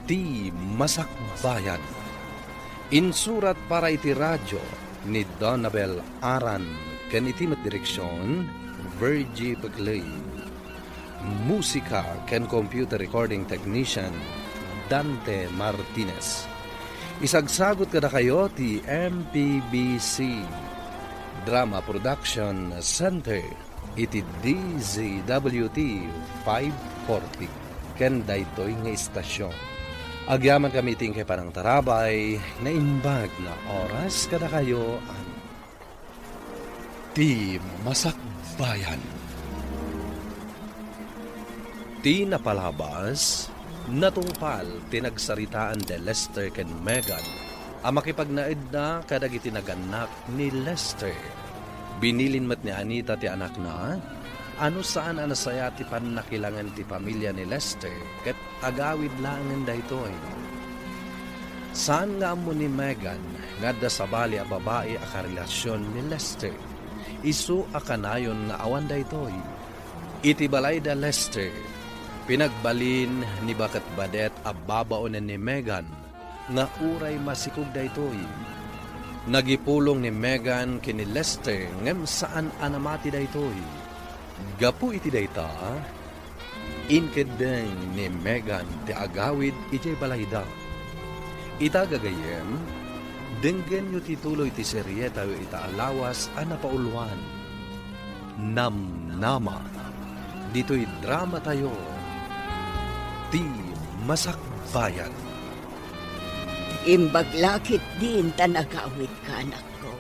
Ti Masakbayan. Insurat para iti radyo ni Donabel Aran ken iti met direksion, Virgie Beclay. Musika ken computer recording technician, Dante Martinez. Isagsagut kadakayo ti M P B C Drama Production Center iti D Z W T five forty ken daytoy nga istasion. Agyamankami iti inkay panangtarabay, naimbag nga oras kadakayo, Ti Masakbayan. Ti napalabas, natungpal ti nagsaritaan ni Lester ken Megan a makipagnaedda kadagiti nagannak ni Lester. Binilin met ni Anita ti anakna a no saan a nasayaat ti pannakilangen ti pamilia ni Lester ket agawid laengen daytoy. Saan nga ammo ni Megan nga adda sabali a babai a karelasion ni Lester. Isu a kanayon nga awan daytoy. Iti balay da Lester, pinagbalin ni Baketbadet a babaonen ni Megan nga uray masikog daytoy. Nagipulong ni Megan ken ni Lester ngem saan a namati daytoy. Gapu iti dayta, inkeddeng ni Megan ti agawid idiay balayda. Ita gagayyem, denggenyo ti tuloy ti serietayo ita a lawas a napauluan, Namnama. Ditoy dramatayo, Ti Masakbayan. Imbag la ketdin ta nagawidka, anakko.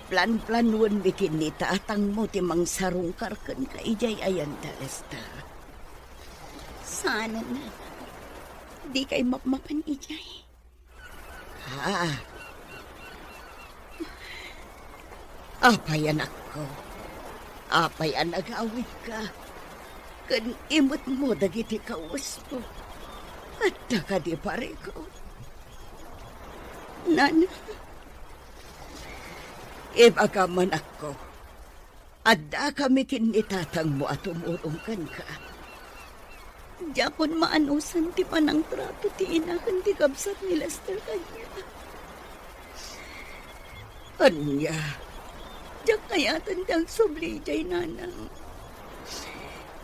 Planplanuenmi ken ni tatangmo ti mangsarungkar kenka idiay ayan da Lester. Saanen, dikay mapmapan idiay. Ah. Apay, anakko? Apay a nagawidka ken imetmo dagiti kawesmo? Adda kadi parikut? Nana, ibagam, anakko, addakami ken ni tatangmo a tumulong kenka. Diakon maanusan ti panangtrato ti ina ken ti kabsat ni Lester kaniak. Ania, diak kayaten ti agsubli idiay, nanang.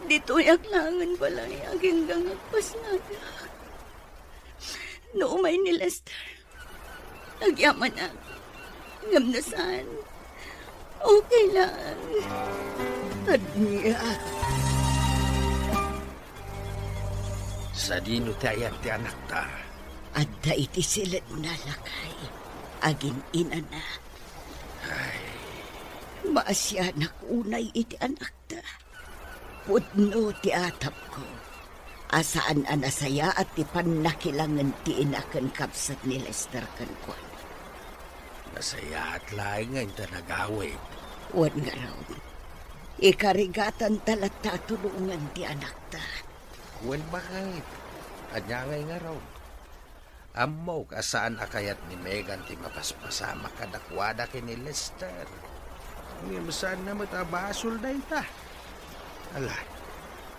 Ditoyak laengen balay agingga nga agpasngayag. No umay ni Lester, agyamanak. Ngem no saan, okay lang. Ania? Sadino ti ayan ti anakta? Adda iti siledna, lakay, agin-inana. Ay. Maasianak unay iti anakta. Pudno ti atapko a saan a nasayaat ti pannakilangen ti ina ken kabsat ni Lester kenkuana. Nasayaat laeng nga inta nagawid. Wen ngarud, ikarigatanta latta a tulongen ti anakta. Wen baket, ania ngay ngarud? Ammok a saan a kayat ni Megan ti mapaspasamak kadakuada ken ni Lester. Ngem saanna met a basol dayta. Ala,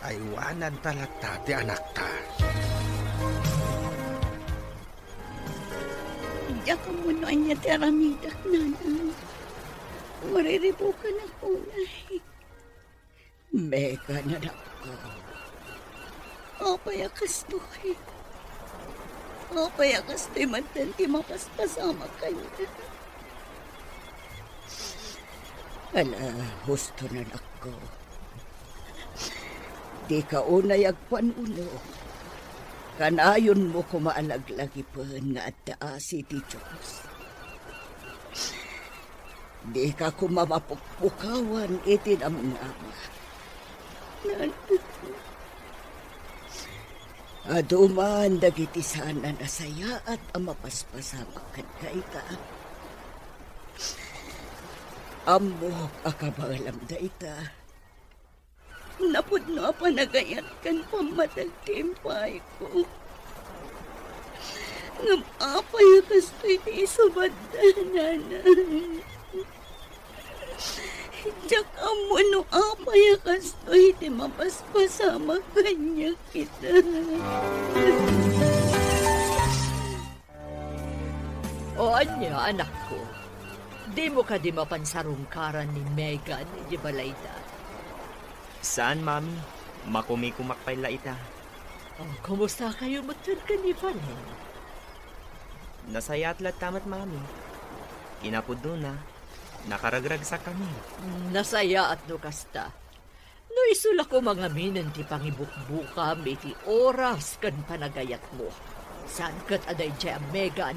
aywananta latta ti anakta. Diak ammo no ania ti aramidak, nanang. Mariribukanak unay. Megan, anakko. Apay a kastoy? Apay a kastoy met ti mapaspasamak kaniak? Ala, husto, anakko. Dika unay agpanuno. Kanayonmo koma a laglagipen nga adda asi ti Dios. Dika koma mapukpukawan iti namnama. Adu man dagiti saan a nasayaat a mapaspasamak kadkayta. Ammok a kabaelam dayta. Napudno a panagayat ken pammateg ti impayko. Ngem apay a kastoy ti isubadda, nanay? Diak ammo no apay a kastoy ti mapaspasamak kaniak ita. O ania, anakko? Dimo kadi mapan sarungkaran ni Megan idiay balayda? Saan, Mami. Makumikumak pay la ita. O, kumusta kayo met ken ni Valen? Nasayaat latta met, Mami. Kinapudnona, nakaragragsakkami. Mm, nasayaat no kasta. No isu la koma ngamin ti pangibukbukam iti oras ken panagayatmo, saan ket a daydiay a Megan.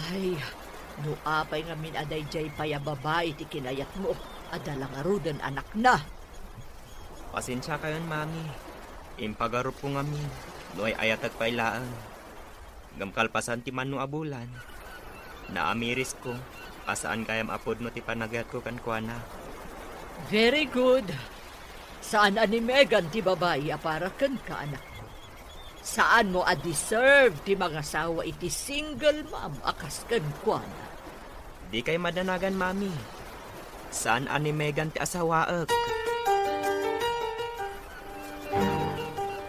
Ay, no apay ngamin a daydiay pay a babai ti kinayatmo, adda la ngaruden anakna. Pasensiakayon, Mami. Impagarupko ngamin no ay-ayatek pay laeng. Ngem kalpasan ti mano a bulan, naamirisko a saan gayam a pudno ti panagayatko kenkuana. Very good. Saan a ni Megan ti babai a para kenka, anakko. Saanmo a deserve ti mangasawa iti single mom a kas kenkuana. Dikay madanagan, Mami. Saan a ni Megan ti asawaek.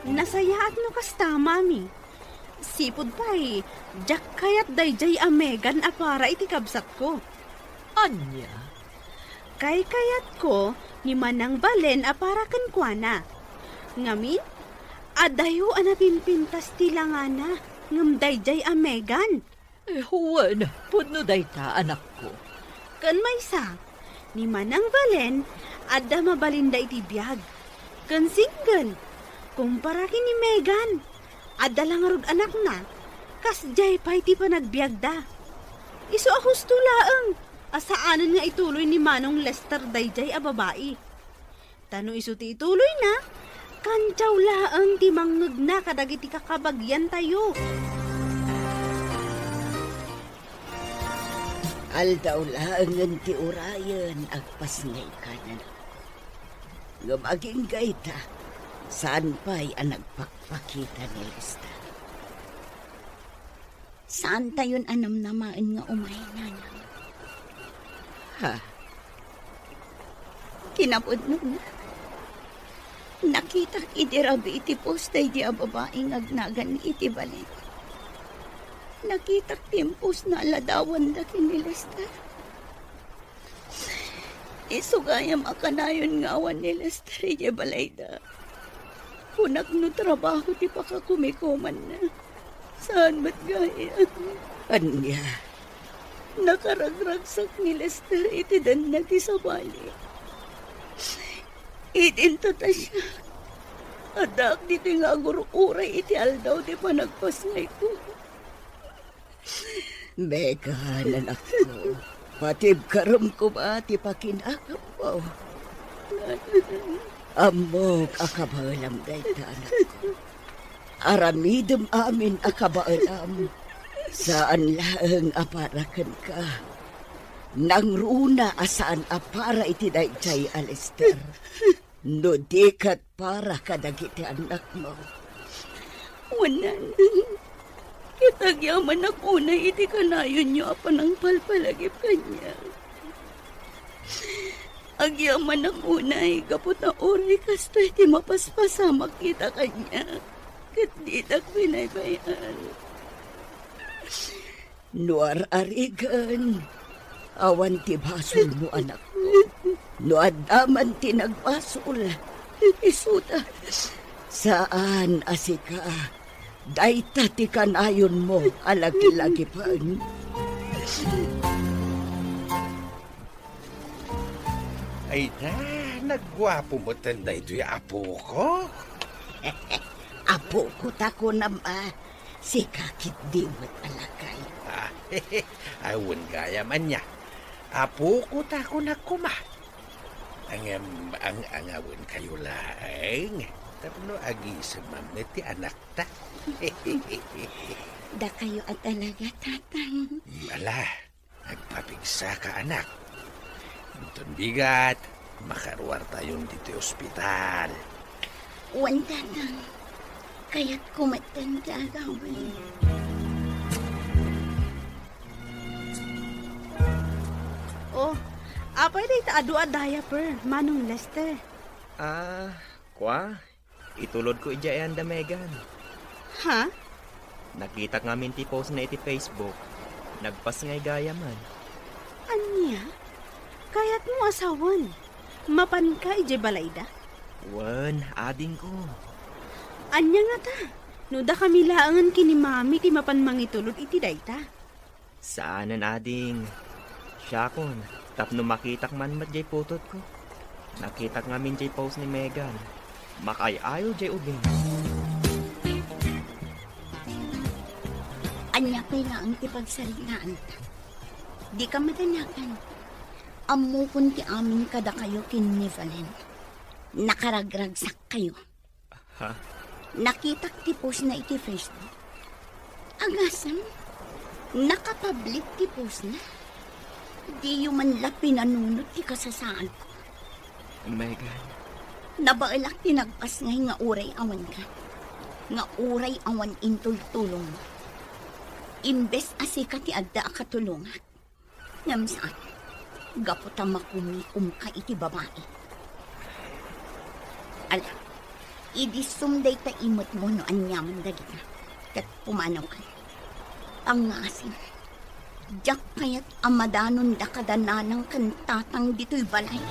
Nasayaat no kasta, Mami. Sipud pay, diak kayat daydiay a Megan a para iti kabsatko. Ania? Kaykayatko ni Manang Valen a para kenkuana. Ngamin, adayo a napimpintas ti langana ngem daydiay a Megan. Eh, wen, pudno dayta, anakko. Ken maysa, ni Manang Valen, adda mabalinda iti biag. Ken single, kumpara ken ni Megan, adda la ngarud anakna, kasdiay pay ti panagbiagda. Isu a husto laeng a saanen nga ituloy ni Manong Lester daydiay a babai. Ta no isu ti ituloyna, kantiaw laeng ti mangngegna kadagiti kakabagiantayo. Aldaw laengen ti urayen agpasngayka, nanay. Ngem agingga ita, saan pay a nagpakpakita ni Lester. Saantayon a namnamaen nga umay, nanang. Ha? Kinapudnona, nakitak idi rabii iti post daydi a babai nga agnagan iti balay. Nakitak ti imposna a ladawanda ken ni Lester. Isu gayam a kanayon nga awan ni Lester idiay balayda. Kunak no trabaho ti pakakumikumanna. Saan met gayam. Ania? Nakaragragsak ni Lester iti danna ti sabali. Idinto ta siak. Addaak ditoy nga agur-uray iti aldaw ti panagpasngayko. Megan, anakko, patibkarem koma ti pakinakemmo. Ammok a kabaelam dayta, anakko. Aramidem amin a kabaelam. Saan laeng a para kenka. Nangruna a saan a para iti daydiay a Lester. No di ket para kadagiti annakmo. Wen, nanang, ket agyamanak unay iti kanayonyo a panangpalpalagip kaniak. Agyamanak unay gapu ta uray kastoy ti mapaspasamak ita kaniak, ket didak binaybay-an. No ar-arigen, awan ti basolmo, anakko. No adda man ti nagbasol, isuda. Saan a sika, dayta ti kanayonmo a lagilagipen. Ay na, nagguapo metten daytoy apoko. Apoko ta kunam a, sika ketdi met a lakay. Ah, awan gayam ania. Apoko ta kunak koma. Ngem ang-angawenkayo laeng tapno agisemam met ti anakta. Dakayo a talaga, Tatang. Ala, agpapigsaka, anak. Inton bigat, makaruartayon ditoy ospital. Wen, Tatang. Kayatko metten ti agawid. Oh, apay dayta adu a diaper, Manong Lester? Ah, kua? Itulodko idiay ayan da Megan. Ha? Nakitak ngamin ti post na iti Facebook. Nagpasngay gayaman. Ania? Kayatmo a sawen? Mapanka idiay balayda? Wen, adingko. Ania ngata? No dakami laengen ken ni Mami ti mapan mangitulod iti dayta. Saanen, ading. Siakon, tapno makitak man met diay putotko. Nakitak ngamin diay post ni Megan. Makaay-ayo diay ubing. Ania pay laeng ti pagsaritaanta? Dika madanagan. Ammokon ti amin kadakayo ken ni Valen. Nakaragragsakkayo. Ha? Nakitak ti post na iti Facebook. Agasem, nakapublic ti post na. Diyo man la pinanunot ti kasasaadko. Megan. Nabaelak ti nagpasngay nga uray awanka. Nga uray awan intultulongmo. Imbes a sika ti adda a katulongak. Ngem saan, gapu ta makumikomka iti babai. Ala, idissum dayta imetmo no aniaman dagita, ket pumanawkan. Pangngasim, diak kayat a madanonda kada nanang ken tatang ditoy balay.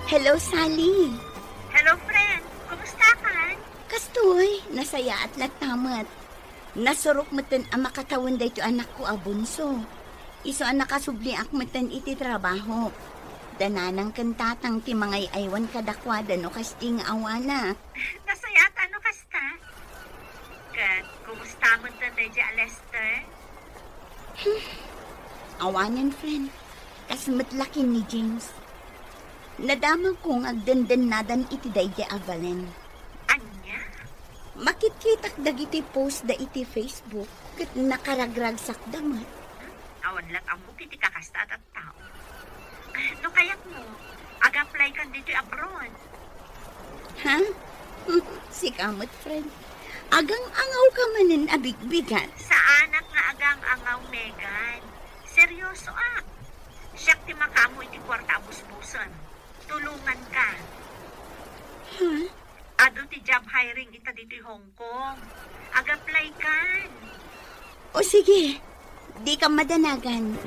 Hello, Sally. Hello, friend. Kumusta ka? Kastoy, nasayaat latta met. Nasurok metten a makatawen daytoy anakko a bunso. Isu a nakasubliak metten iti trabaho. Da nanang ken tatang ti mangay-aywan kadakuada no kasdi nga awanak. Nasayaat no kasta. Ket kumusta metten daydiay a Lester? Hmm. Awanen, friend. Kas met la ken ni James. Nadamagko nga agdendennadan iti daydiay a Valen. Ania? Makitkitak dagiti post da iti Facebook ket nakaragragsakda met. Awan lat ammok iti kakasta a tattao. Ah, no kayatmo, ag-apply kan ditoy abroad. Ha? Sika met, friend. Agang-angaw ka manen a bigbigat. Saanak nga agang-angaw, Megan. Seryoso, ah. Siak ti makaammo iti kuarta a busbusen. Tulongan ka. Ha? Adu ti job hiring ita ditoy Hong Kong. Ag-apply kan. O sige, dika madanagan.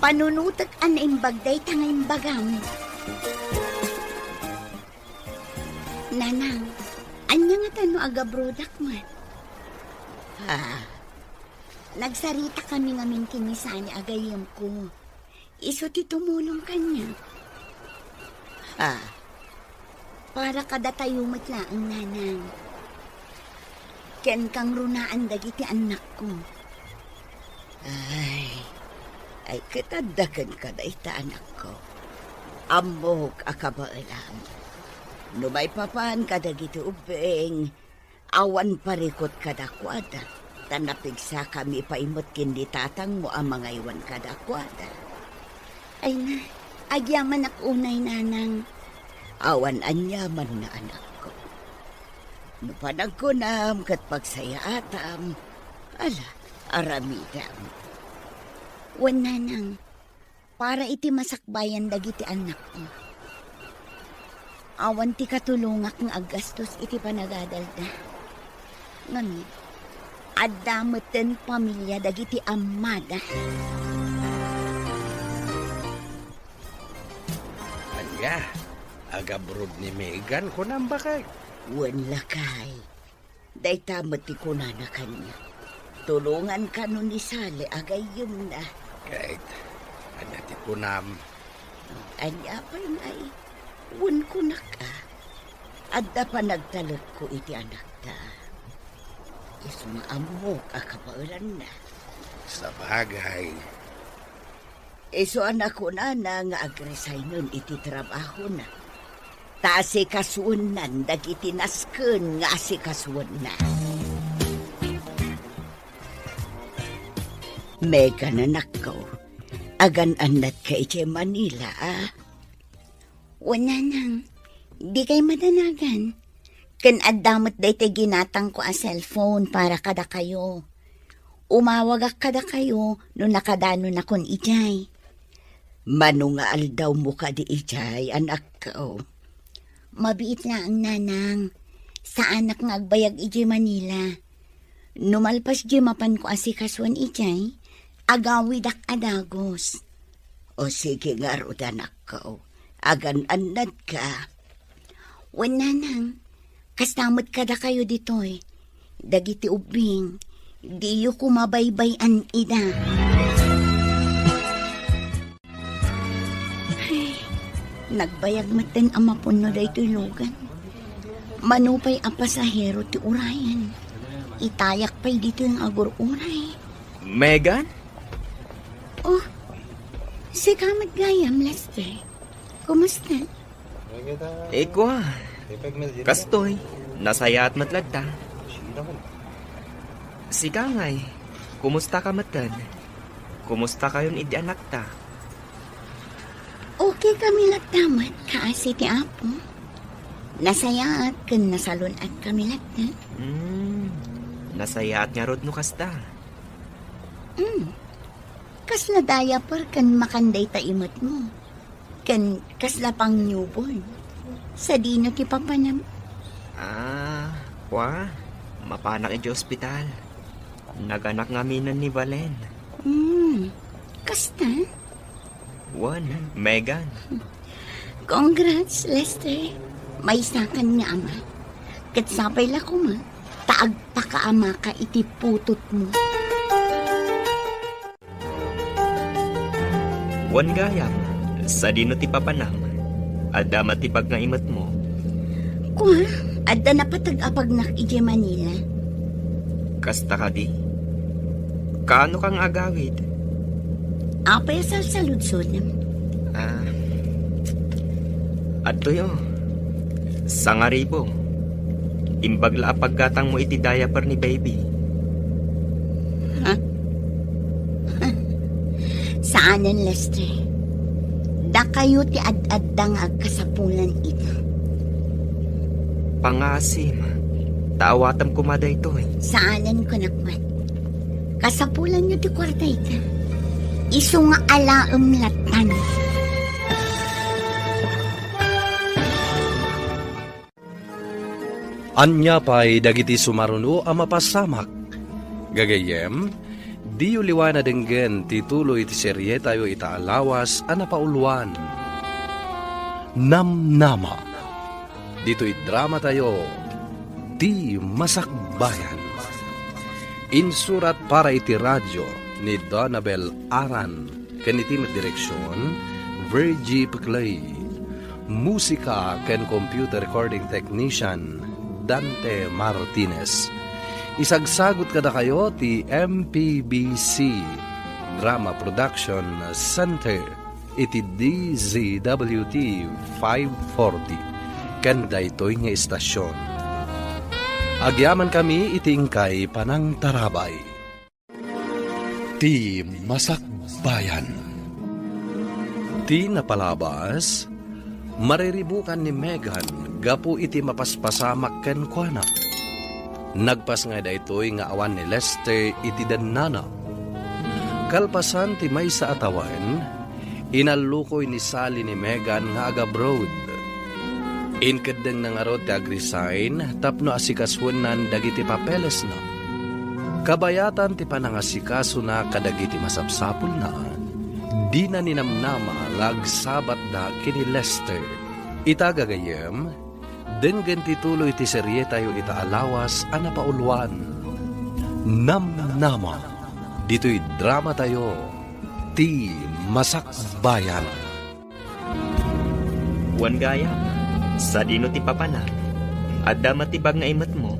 Panunotek a naimbag dayta nga imbagam. Nanang, ania ngata no agabrodak met? Ah, nagsaritakami ngamin ken ni Sally a gayyemko. Isu ti tumulong kaniak. Ah, para kadatayo met laeng, Nanang. Ken kangrunaan dagiti annakko. Ay, ay, ket adda kenka dayta, anakko. Ammok a kabaelam. No maipapan kadagiti ubbing, awan parikut kadakuada, ta napigsakami pay met ken ni tatangmo a mangaywan kadakuada. Ay na, agyamanak unay, Nanang. Awan aniamanna, anakko. No panagkunam ket pagsayaatam, ala, aramidem. Wen, Nanang, para iti masakbayan dagiti annakko. Awan ti katulongak nga aggastos iti panagadalda. Ngamin, adda metten pamilia dagiti ammada. Ania? Agabroad ni Megan, kunam, bakay? Wen, lakay. Dayta met ti kunana kaniak. Tulongan kano ni Sally a gayyemna. Ket, ania ti kunam? Ania pay ngay? Wen, kunak a. Adda panagtalekko iti anakta. Isu nga ammok a kabaelanna. Sabagay. Isu a nakunana nga agresignen iti trabahona. Ta asikasuennan dagiti nasken nga asikasuenna. Megan, anakko, agan-annatka idiay Manila, a? Wen, nanang, dikay madanagan. Ken adda met daytoy ginatangko a cellphone para kadakayo. Umawagak kadakayo no nakadanonakon idiay. Mano nga aldawmo kadi idiay, anakko? Mabiit laeng, nanang. Saanak nga agbayag idiay Manila. No malpas diay mapanko asikasuen idiay, agawidak a dagus. O sige ngarud, anakko. Agan-annadka. Wen, nanang, kasta met kadakayo ditoy. Dagiti ubbing, diyo koma baybay-an ida. Ay, nagbayag metten a mapunno daytoy lugan. Mano pay a pasahero ti urayen, itayak pay ditoy nga agur-uray. Megan? Oh, sika met gayam, Lester. Kumusta? Ikua, kastoy, nasayaat met latta. Sika ngay, kumusta ka metten? Kumusta kayon idi anakta? Okay kami latta met, kaasi ti Apo. Nasayaat ken nasalun-at kami latta. Hmm, nasayaat ngarud no kasta. Hmm. Kasla diaper ken makan dayta imetmo. Ken kasla pang newborn. Sadino ti papanam? Ah, kua, mapanak iti ospital. Naganak ngaminen ni Valen. Hmm, kasta? Wen, Megan. Congrats, Lester. Maysakan nga ama. Ket sapay la koma, ta agpakaamaka iti putotmo. Wen gayam, sadino ti papanam? Adda met ti pagngaimetmo? Kua, adda napateg a pagnak idiay Manila. Kasta kadi? Kaano ka nga agawid? Apay a salsaludsodem? Ah, adtoy, o. Sangaribu. Imbag la a paggatangmo iti diaper ni baby. Ha? Saanen, Lester. Dakayo ti ad-adda nga agkasapulan ita. Pangasim, ta awatem koma daytoy. Saanen, kunak met. Kasapulanyo ti kuarta ita. Isu nga alaem lattan. Ania pay dagiti sumaruno a mapasamak? Gagayyem, diyo liwan a denggen ti tuloy ti serietayo ita a lawas a napauluan, Namnama. Ditoy dramatayo, Ti Masakbayan. Insurat para iti radio ni Donabel Aran. Ken iti met direksion, Virgie Peclay. Musika ken computer recording technician, Dante Martinez. Isagsagut kadakayo ti M P B C Drama Production Center iti D Z W T five forty ken daytoy nga istasion. Agyamankami iti inkay panangtarabay. Ti Masakbayan. Ti napalabas, mariribukan ni Megan gapu iti mapaspasamak kenkuana. Nagpas ngay daytoy nga awan ni Lester iti dennana. Kalpasan ti maysa a tawen, inallukoy ni Sally ni Megan nga agabroad. Inkeddengna ngarud ti agresign tapno asikasuennan dagiti papelesna. Kabayatan ti panangasikasona kadagiti masapsapulna, dina ninamnama nga agsabatda ken ni Lester. Ita gagayyem, denggen ti tuloy ti serietayo ita a lawas a napauluan, Namnama. Ditoy dramatayo, Ti Masakbayan. Wen gayam, sadino ti papanam? Adda met ti pagngaimetmo?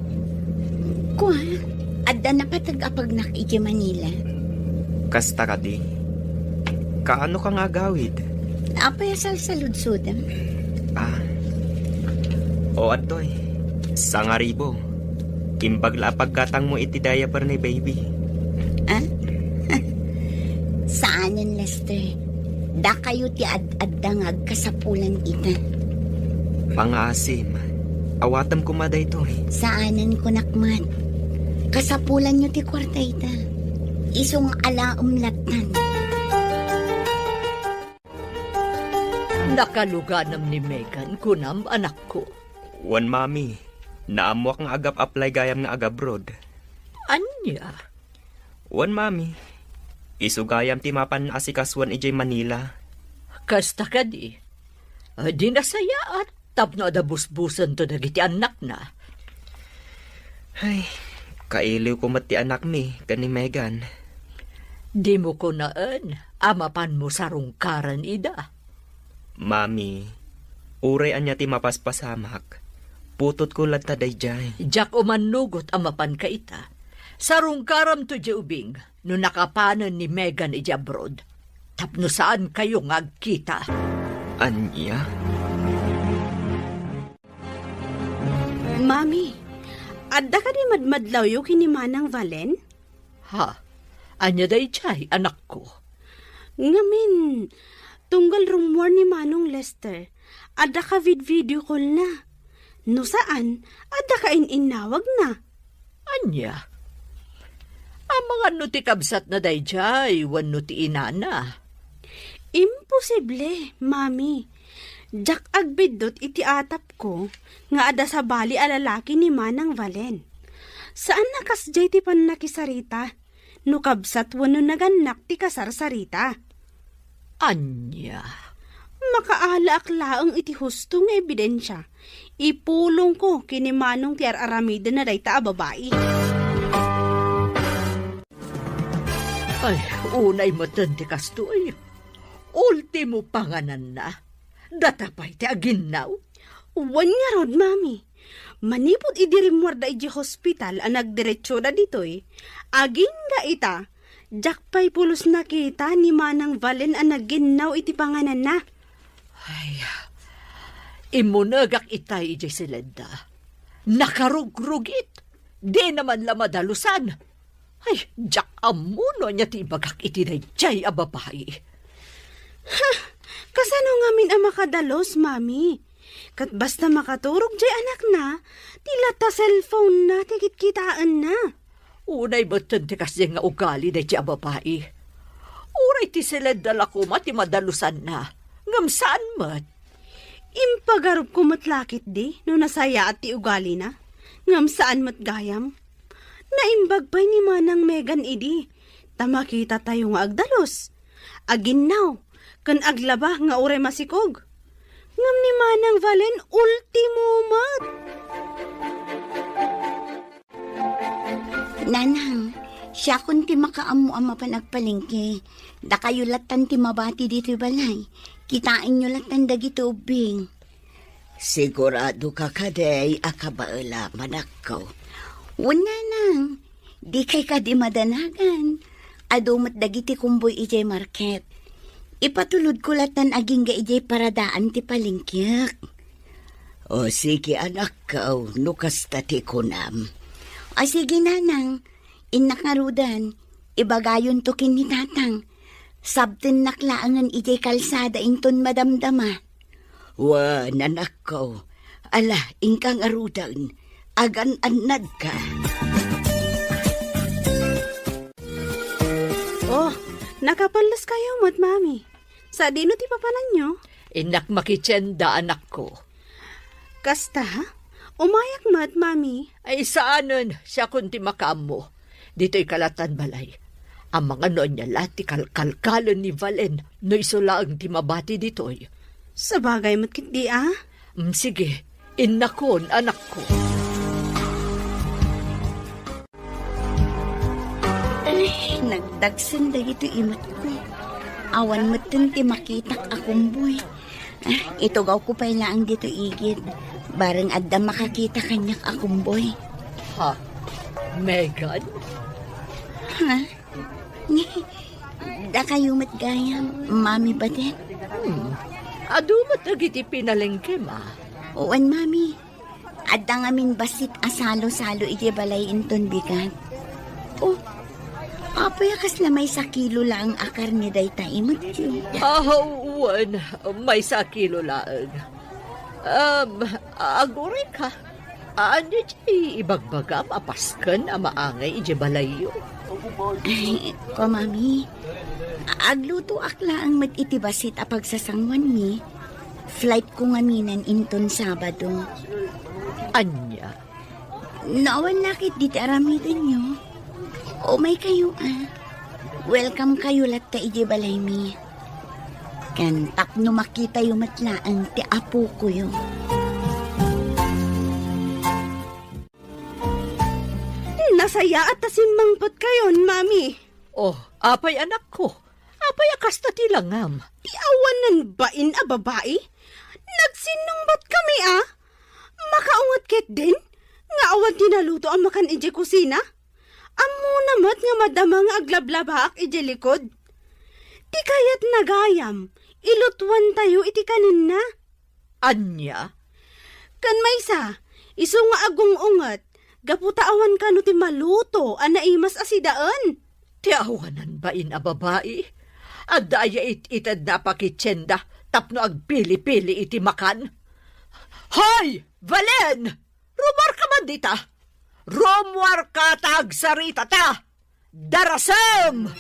Kua, adda napateg a pagnak idiay Manila. Kasta kadi? Kaano ka nga agawid? Apay a salsaludsodem? Ah. O, adtoy. Sangaribo. Imbag la a paggatangmo iti diaper ni baby. Ah? Saanen, Lester. Dakayo ti ad-adda nga agkasapulan ita. Pangaasim. Awatem koma daytoy. Saanen, kunak met. Kasapulanyo ti kuarta ita. Isu nga alaem lattan. Nakaluganam ni Megan, kunam, anakko? Wen, Mami. Naammoak nga agap-apply gayam nga agabroad. Ania? Wen, Mami. Isu gayam ti mapan asikasuan idiay Manila. Kasta kadi. Di nasayaat tapno adda busbusento dagiti annakna. Ay, kailiwko met ti anakmi ken ni Megan. Dimo kunaen a mapanmo sarungkaran ida. Mami, uray ania ti mapaspasamak, putotko latta daydiay. Diak umannugot a mapanka ita. Sarungkaramto idiay ubing no nakapanen ni Megan idiay abroad, tapno saankayo nga agkita. Ania? Mami, adda kadi madmadlawyo ken ni Manang Valen? Ha? Ania daydiay, anakko? Ngamin, tunggal rummuar ni Manong Lester, adda ka vid-video call na. No saan, adda ka in-innawag na. Ania? Amangan no ti kabsatna daydiay wenno ti inana? Imposible, Mami. Diak agbiddut iti atapko nga adda sabali a lalaki ni Manang Valen. Saan a kasdiay ti pannakisarita no kabsat wenno nagannak ti kasarsarita. Ania? Makaalaak laeng iti husto nga ebidensia. Ipulongko ken ni Manong ti ar-aramidenna dayta a babai. Ay, unay metten ti kastoy. Ultimo pangananna. Data pay ti aginnaw? Wen ngarud, Mami. Manipud idi rimmuarda idiay hospital a nagdiretsoda ditoy, agingga ita, diak pay pulos nakita ni Manang Valen a naginnaw iti pangananna. Ay, immunegak itay idiay siledda. Nakarugrugit. Dina man la madalusan. Ay, diak ammo no ania ti ibagak iti daydiay a babai. Ha! Kasano ngamin a makadalus, Mami? Ket basta makaturog diay anakna, ti latta cellphone-na ti kitkitaenna. Unay metten ti kasdiay nga ugali daydiay a babai. Uray ti siledda la koma ti madalusanna, ngem saan met. Impagarupko met la ketdi no nasayaat ti ugalina, ngem saan met gayam. Naimbag pay ni Manang Megan idi, ta makitatayo nga agdalus, aginnaw, ken aglaba nga uray masikog. Ngem ni Manang Valen, ultimo met. Nanang, siakon ti makaammo a mapan agpalengke. Dakayo lattan ti mabati ditoy balay. Kitaenyo lattan dagiti ubbing. Sigurado ka kadi a kabaelam, anakko? Wen, nanang, dikay kadi madanagan. Adu met dagiti kumboy idiay market. Ipatulodko lattan agingga idiay paradaan ti palengkek. O sige, anakko, no kasta ti kunam. O sige, nanang, innak ngaruden, ibagayonto ken ni tatang. Sabtennak laengen idiay kalsada inton madamdama. Wen, anakko. Ala, inka ngaruden. Agan-annadka. Oh, nakapalleskayo met, Mami. Sadino ti papananyo? Innak makitienda, anakko. Kasta? Umayak met, Mami. Ay, saanen, siakon ti makaammo. Ditoy ka lattan balay. Amangan no ania la ti kalkalkalen ni Valen no isu laeng ti mabati ditoy. Sabagay met ketdi a. Mm, sige, innakon, anakko. Ay, nagdagsen dagitoy imetko. Awan metten ti makitak a kumboy. Ah, itugawko pay laeng ditoy igid. Bareng adda makakita kaniak a kumboy. Ha? Megan? Ha? Dakayo met gayam, Mami Badet. Hmm. Adu met dagiti pinalengkem, a? Wen, Mami. Adda ngamin bassit a salo-salo idiay balay inton bigat. Oh, apay a kasla maysa kilo laeng a karne dayta imetyo? Ah, wen, maysa kilo laeng. Um, aguray ka. Ania ti ibagbagam a pasken a maangay idiay balayyo? Ay, ko, Mami. Aglutoak laeng met iti bassit a pagsasanguanmi. Flight ko ngaminen inton Sabado. Ania? No awan la ketdi ti aramidenyo, umaykayo, a. Welcome kayo latta idiay balaymi. Ken tapno makitayo met laeng ti apokoyo. Nasayaat ta simmangpetkayon, Mami. Oh, apay, anakko? Apay a kasta ti langam? Ti awanan bain a babai? Nagsinnungbatkami, a. Makaunget ketdin nga awan ti naluto a makan idiay kusina? Ammona met nga madama nga aglablabaak idiay likod. Ti kayatna gayam, ilutuantayo iti kanenna. Ania? Ken maysa, isu nga agung-unget, gapu ta awan kano ti maluto a naimas a sidaen. Ti awanan bain a babai, adda aya it-itedna a pakitienda tapno agpili-pili iti makan? Hoy, Valen! Rumuarka man dita! Rumuarka ta agsaritata! Darasem!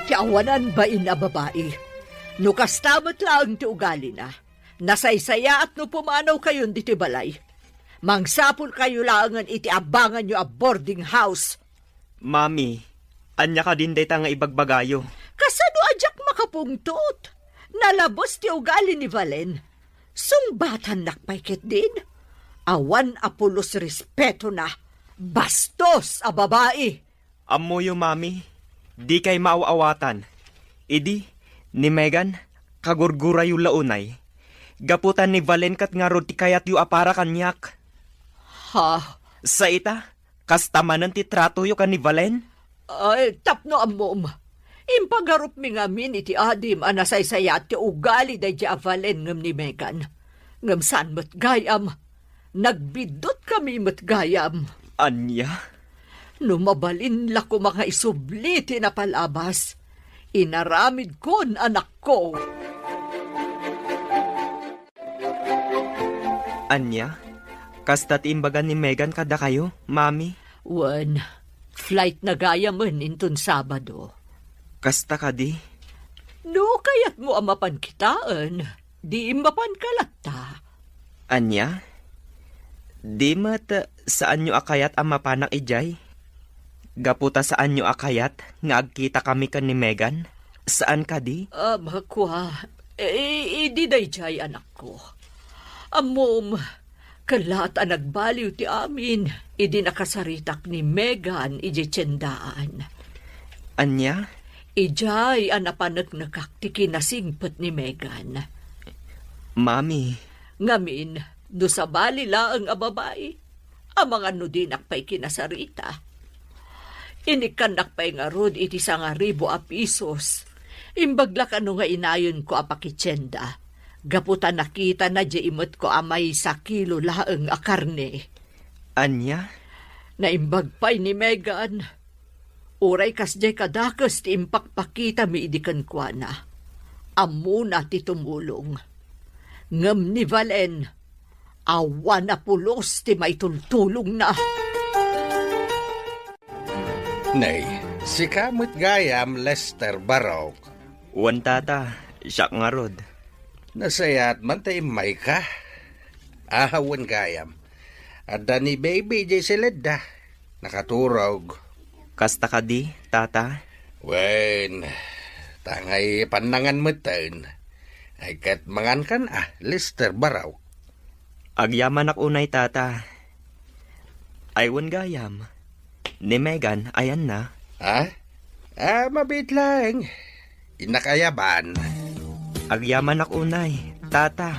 Ti awanan bain a babai. No kasta met laeng ti ugalina, nasaysayaat no pumanawkayon ditoy balay. Mangsapulkayo laengen iti abanganyo a boarding house. Mami, ania kadin dayta nga ibagbagayo? Kasano a diak makapungtot? Nalabes ti ugali ni Valen. Sungbatannak pay ketdin. Awan a pulos respetona. Bastos a babai! Ammoyo, Mami, dikay maaw-awatan. Idi, ni Megan, kagurgurayo la unay. Gapu ta ni Valen ket ngarud ti kayatyo a para kaniak. Ha? Sa ita, kasta manen ti tratoyo ken ni Valen? Ay, tapno ammom, impagarupmi ngamin iti adim a nasaysayaat ti ugali daydiay a Valen ngem ni Megan. Ngem saan met gayam, nagbiddutkami met gayam. Ania? No mabalin la koma nga isubli ti napalabas, inaramidkon, anakko. Ania? Kasta ti imbaga ni Megan kadakayo, Mami? Wen, flight na gayamen inton Sabado. Kasta kadi? No kayatmo a mapan kitaen, di mapanka latta. Ania? Di met saanyo a kayat a mapanak idiay? Gapu ta saanyo a kayat nga agkitakami ken ni Megan? Saan kadi? Ah, makua. Eh, idi daydiay, anakko. Ammom, kellaat a nagbaliw ti amin idi nakasaritak ni Megan idiay tiendaan. Ania? Idiay a napaneknekak ti kinasingpet ni Megan. Mami. Ngamin, no sabali laeng a babai, amangan no dinak pay kinasarita. Inikkannak pay ngarud iti sangaribu a pisos. Imbag la kano nga inayonko a pakitienda, gapu ta nakitana diay imetko a maysa kilo laeng a karne. Ania? Naimbag pay ni Megan. Uray kasdiay kadakes ti impakpakitami idi kenkuana, ammona ti tumulong. Ngem ni Valen, awan a pulos ti maitultulongna. Nay, sika met gayam, Lester Barok. Wen, tata, siak ngarud. Nasayaat man ta immayka. Ahawen gayam. Adda ni baby diay siledda. Nakaturog. Kasta kadi, tata? Wen, tangay pannangan metten. Ay ket mangankan a, Lester Barok. Agyamanak unay, tata. Ay wen gayam. Ni Megan, ayanna? Ha? Ah, mabiit laeng. Innak ayaban. Agyamanak unay, tata.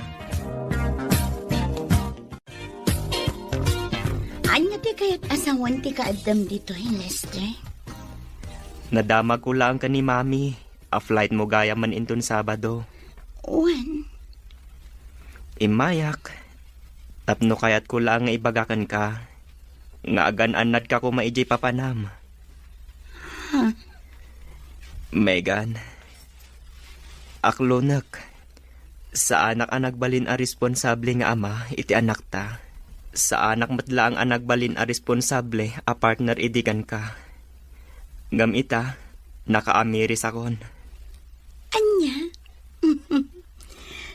Ania ti kayat a sawen ti kaaddam ditoy, Lester? Nadamagko laeng ken ni Mami a flightmo gayam man inton Sabado. Wen. Immayak, tapno kayatko laeng nga ibaga kenka nga agan-annadka koma idiay papanam. Ha? Megan, aklonek. Saanak a nagbalin a responsable nga ama iti anakta. Saanak met laeng a nagbalin a responsable a partner idi kenka. Ngem ita, nakaamirisakon. Ania?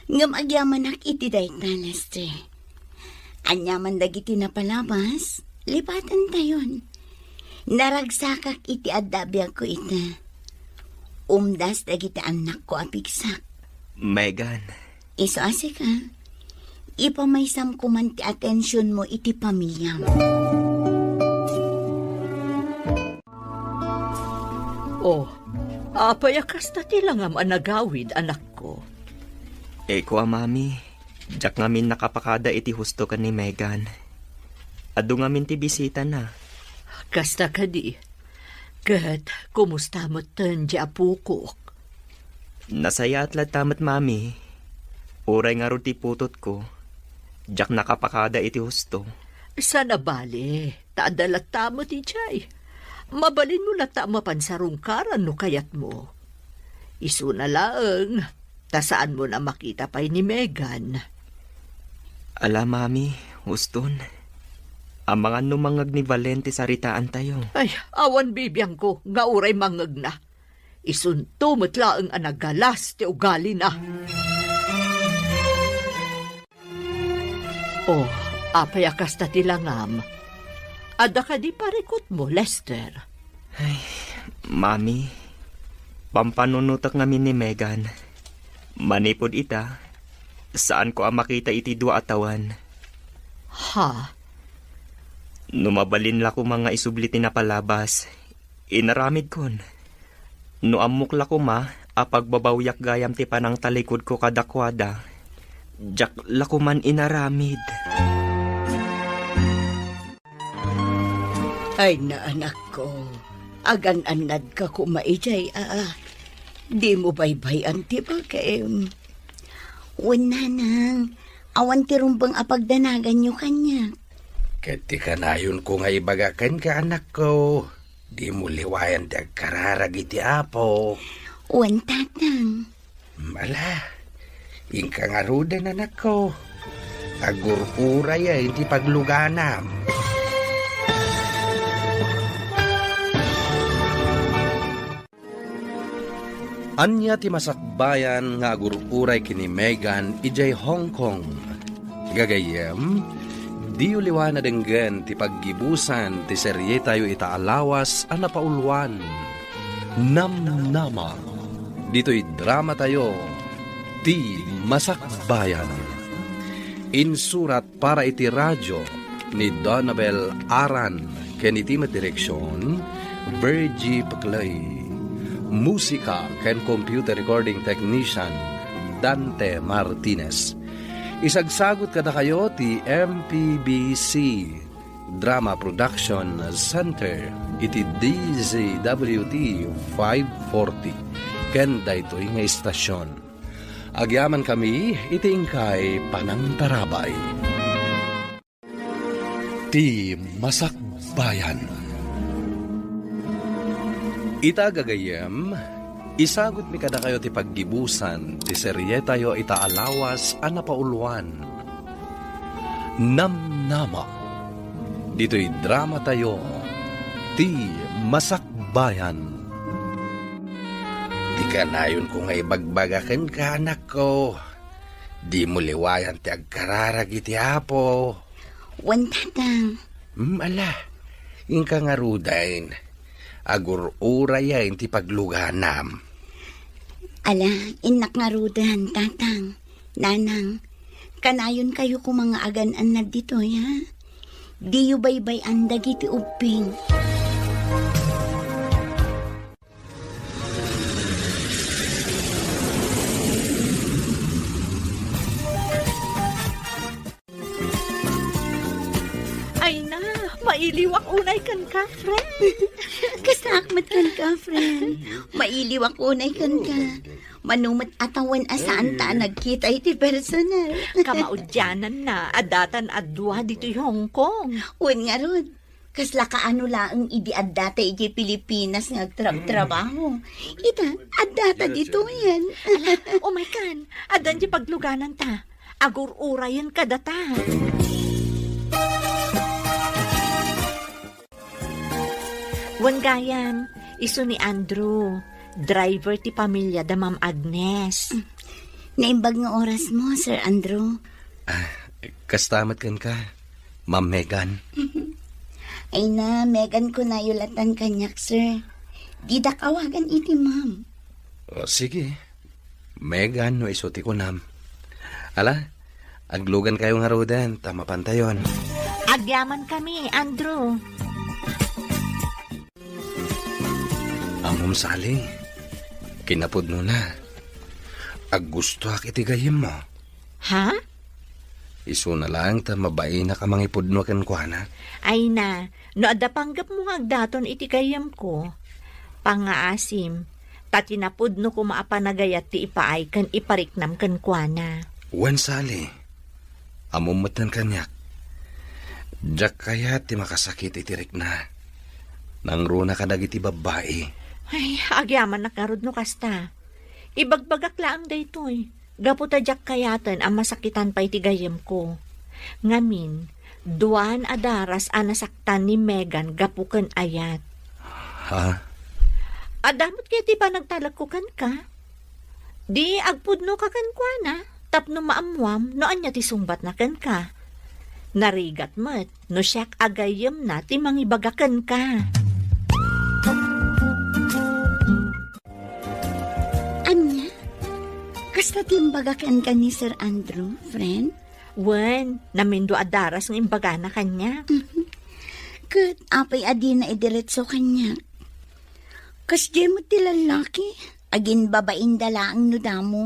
Ngem agyamanak iti dayta, Lester. Aniaman dagiti napalabas, libatentayon. Naragsakak iti adda a biagko ita. Umdas dagiti annakko a pigsak. Megan. Isu a sika, ipamaysamko man ti atensionmo iti pamiliam. Oh, apay a kasta ti langam a nagawid, anakko? Eko a, Mami, diak ngamin nakapakada iti husto ken ni Megan. Adu ngamin ti bisitana. Kasta kadi. Ket kumusta metten ti apokok? Nasayaat latta met, Mami. Uray ngarud ti putotko, diak nakapakada iti husto. Saan a bale, ta adda latta met idiay. Mabalinmo latta a mapan sarungkaran no kayatmo. Isuna laeng, ta saanmon a makita pay ni Megan. Ala, Mami, huston. Amangan no mangngeg ni Valen ti saritaantayo. Ay, awan bibiangko nga uray mangngegna. Isunto met laeng a nagalas ti ugalina. Oh, apay a kasta ti langam? Adda kadi parikutmo, Lester? Ay, Mami, pampanunotek ngamin ni Megan. Manipud ita, saanko a makita iti dua a tawen. Ha? No mabalin la koma nga isubli ti napalabas, inaramidkon. No ammok la koma a pagbabawiak gayam ti panangtalikudko kadakuada, diak la koman inaramid. Ay, naanakko, agan-annadka koma idiay, a. Dimo baybay-an ti bagim. Wen, nanang, awan ti rumbeng a pagdanaganyo kaniak. Ket ti kanayonko nga ibaga kenka, anakko, dimo liwayan ti agkararag iti Apo. Wen, tatang. Ala, inka ngaruden, anakko. Agur-urayem ti pagluganam. Ania ti masakbayan nga agur-uray ken ni Megan idiay Hong Kong? Gagayyem, diyo liwan a denggen ti paggibusan ti serietayo ita a lawas a napauluan, Namnama. Ditoy dramatayo, Ti Masakbayan. Insurat para iti radio ni Donabel Aran ken iti met direksion, Virgie Peclay. Musika ken computer recording technician, Dante Martinez. Isagsagut kadakayo ti M P B C Drama Production Center iti D Z W T five forty ken daytoy nga istasyon. Agyamankami iti inkay panangtarabay. Ti Masakbayan. Ita gagayyem, isagutmi kadakayo ti paggibusan ti serietayo ita a lawas a napauluan, Namnama. Ditoy dramatayo, Ti Masakbayan. Ti kanayonko nga ibagbaga kenka, anakko, dimo liwayan ti agkararag iti Apo. Wen, tatang. Hmm, ala, inka ngaruden. Agur-urayem ti pagluganam. Ala, innak ngaruden, tatang. Nanang, kanayonkayo koma nga agan-annad ditoy, ha? Diyo baybay-an dagiti ubbing. Ay na, Mailiwak unay kenka, friend. Kastaak met kenka, friend. Mailiwak unay kenka. Mano met a tawen a saanta a nagkita iti personal. Kamaudiananna, addatan a dua ditoy Hong Kong. Wen ngarud, kasla kaano laeng idi addata idiay Pilipinas nga agtrabtrabaho. Ita, addata ditoyen. Ala, umaykan. Addan diay paglugananta. Agur-urayen kadata. Wen gayam, isu ni Andrew, driver ti pamilya da Ma'am Agnes. Naimbag nga orasmo, Sir Andrew. Ah, kasta met kenka, Ma'am Megan. Ay na, Megan kunayo latan kaniak, sir. Didak awagan iti ma'am. O, sige. Megan no isu ti kunam. Ala, aglugankayo ngaruden ta mapantayon. Agyamankami, Andrew. Ammom, Sally, kinapudnona, aggustoak iti gayyemmo. Ha? Isuna laeng ta mabainak a mangipudno kenkuana. Ay na, no adda panggepmo nga agdaton iti gayyemko, pangngaasim, ta kinapudno koma a panagayat ti ipaay ken ipariknam kenkuana. Wen, Sally, ammom metten kaniak. Diak kayat ti makasakit iti rikna. Nangruna kadagiti babbai. Ay, agyamanak ngarud no kasta. Ibagbagak laeng daytoy, gapu ta diak kayaten a masakitan pay ti gayyemko. Ngamin, duan a daras a nasaktan ni Megan gapu ken ayat. Ha? Adda met ketdi panagtalekko kenka. Di agpudnoka kenkuana tapno maammuam no ania ti sungbatna kenka. Narigat met no siak a gayyemna ti mangibaga kenka. Ania? Kasta ti imbaga kenka ni Sir Andrew, friend? Wen, namindua a daras nga imbagana kaniak. Mhm. Ket apay a dina idiretso kaniak? Kasdiay met ti lallaki, aginbabainda laeng no damo.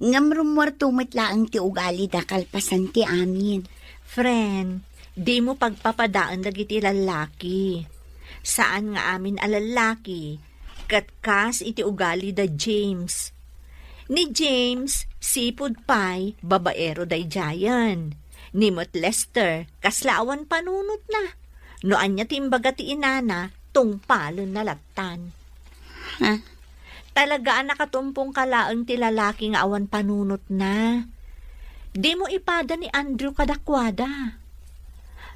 Ngem rummuarto met laeng ti ugalida kalpasan ti amin. Friend, dimo pagpapadaen dagiti lallaki. Saan nga amin a lallaki, ket kas iti ugali da James. Ni James, sipud pay, babaero daydiayen. Ni met Lester, kasla awan panunotna. No ania ti imbaga ti inana, tungpalenna lattan. Ha? Talaga a nakatumpongka laeng ti lalaki nga awan panunotna. Dimo ipada ni Andrew kadakuada.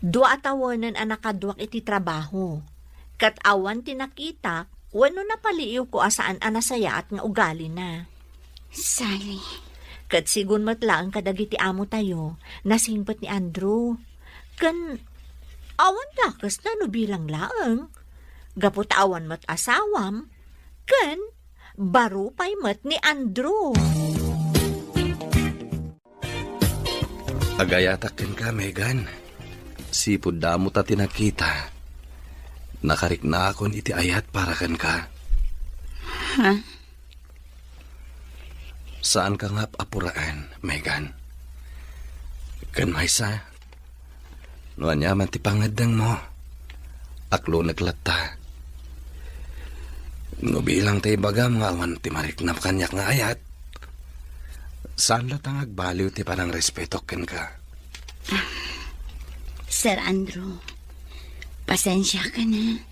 Dua a tawenen a nakaduak iti trabaho. Ket awan ti nakitak wenno napaliiwko a saan a nasayaat nga ugalina. Sally. Ket sigun met laeng kadagiti amotayo, nasingpet ni Andrew. Ken awan dakesna no bilang laeng. Gapu ta awan met asawam, ken baro pay met ni Andrew. Agayatak kenka, Megan. Sipud damo ta ti nakita. Nakariknaakon iti ayat para kenka. Ha? Saanka nga ap-apuraen, Megan. Ken maysa, no ania man ti pangngeddengmo, aklonek latta. No bilang ta ibagam nga awan ti mariknam kaniak nga ayat, saan latta nga agbaliw ti panangrespetok kenka. Sir Andrew, pasensiaka na.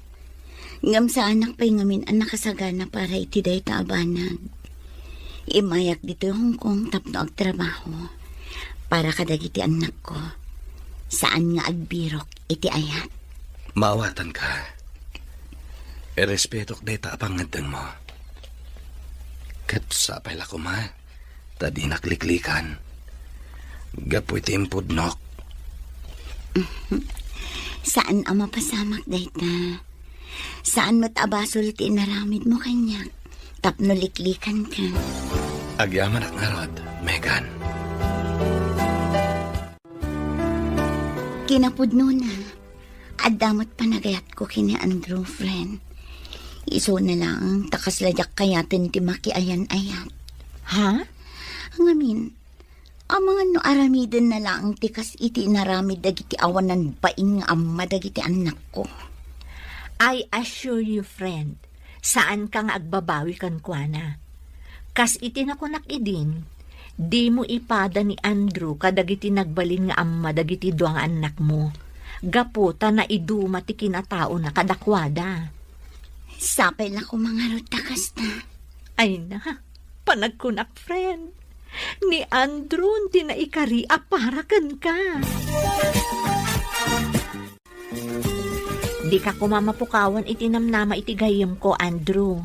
Ngem saanak pay ngamin a nakasagana para iti dayta a banag. Immayak ditoy Hong Kong tapno agtrabaho para kadagiti annakko. Saan nga agbirok iti ayat. Maawatanka. Irespetok dayta a pangngeddengmo. Ket sapay la koma ta dinak liklikan. Gapu iti impudnok. Saan a mapasamak dayta. Saan met a basol ti inaramidmo kaniak tapno liklikanka. Agyamanak ngarud, Megan. Kinapudnona, adda met panagayatko ken ni Andrew, friend. Isuna laeng ta kasla diak kayaten ti makiayan-ayat. Ha? Ngamin, Amangan no aramidenna laeng ti kas iti inaramid dagiti awanan bain nga amma dagiti annakko. I assure you, friend, saanka nga agbabawi kenkuana. Kas iti nakunak idin, dimo ipada ni Andrew kadagiti nagbalin nga amma dagiti dua nga annakmo, gapu ta naiduma ti kinataona kadakuada. Sapay la koma ngarud ta kasta. Ay na, panagkunak, friend. Ni Andrew ti naikari a para kenka. Dika koma mapukawan iti namnama iti gayyemko, Andrew.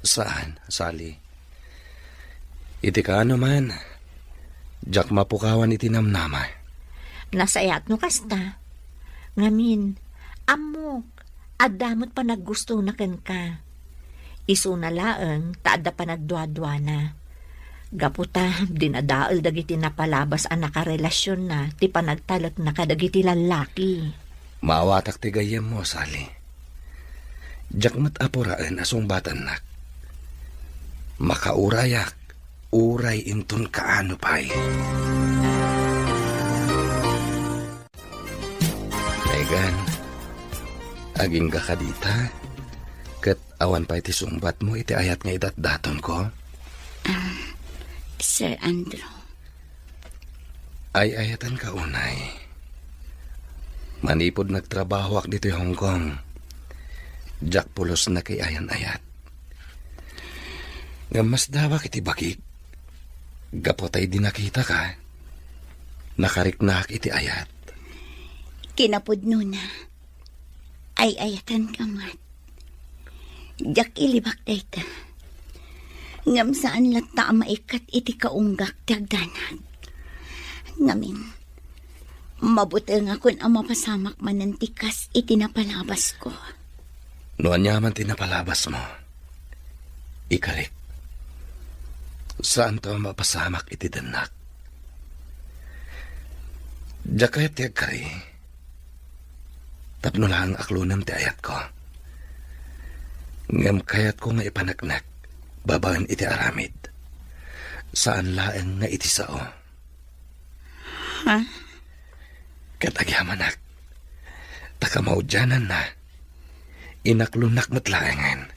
Saan, Sally. Iti kaano man, diak mapukawan iti namnama. Nasayaat no kasta. Ngamin, ammok, adda met panaggustona kenka. Isuna laeng ta adda panagduaduana. Gapu ta dinadael dagiti napalabas a nakarelasionna ti panagtalekna kadagiti lallaki. Maawatak ti gayyemmo, Sally. Diak met apuraen a sungbatannak. Makaurayak, uray inton kaano pay. Megan, agingga kadi ita, ket awan pay ti sungbatmo iti ayat nga idatdatonko? Ah, Sir Andrew. Ay-ayatenka unay. Manipud nagtrabahoak ditoy Hong Kong, diak pulos nakiayan-ayat. Ngem masdawak iti bagik, gapu ta idi nakitaka, nakariknaak iti ayat. Kinapudnona, ay-ayatenka met. Diak ilibak dayta. Ngem saan latta a maikkat iti kaunggak ti agdanag. Ngamin, mabutengakon a mapasamak manen ti kas iti napalabasko. No aniaman ti napalabasmo, ikarik. Saanto a mapasamak iti dennak. Diak kayat ti agkari. Tapno laeng aklonem ti ayatko. Ngem kayatko nga ipaneknek babaen iti aramid. Saan laeng nga iti sao. Ha? Ket agyamanak, ta kamaudiananna, inaklonak met laengen.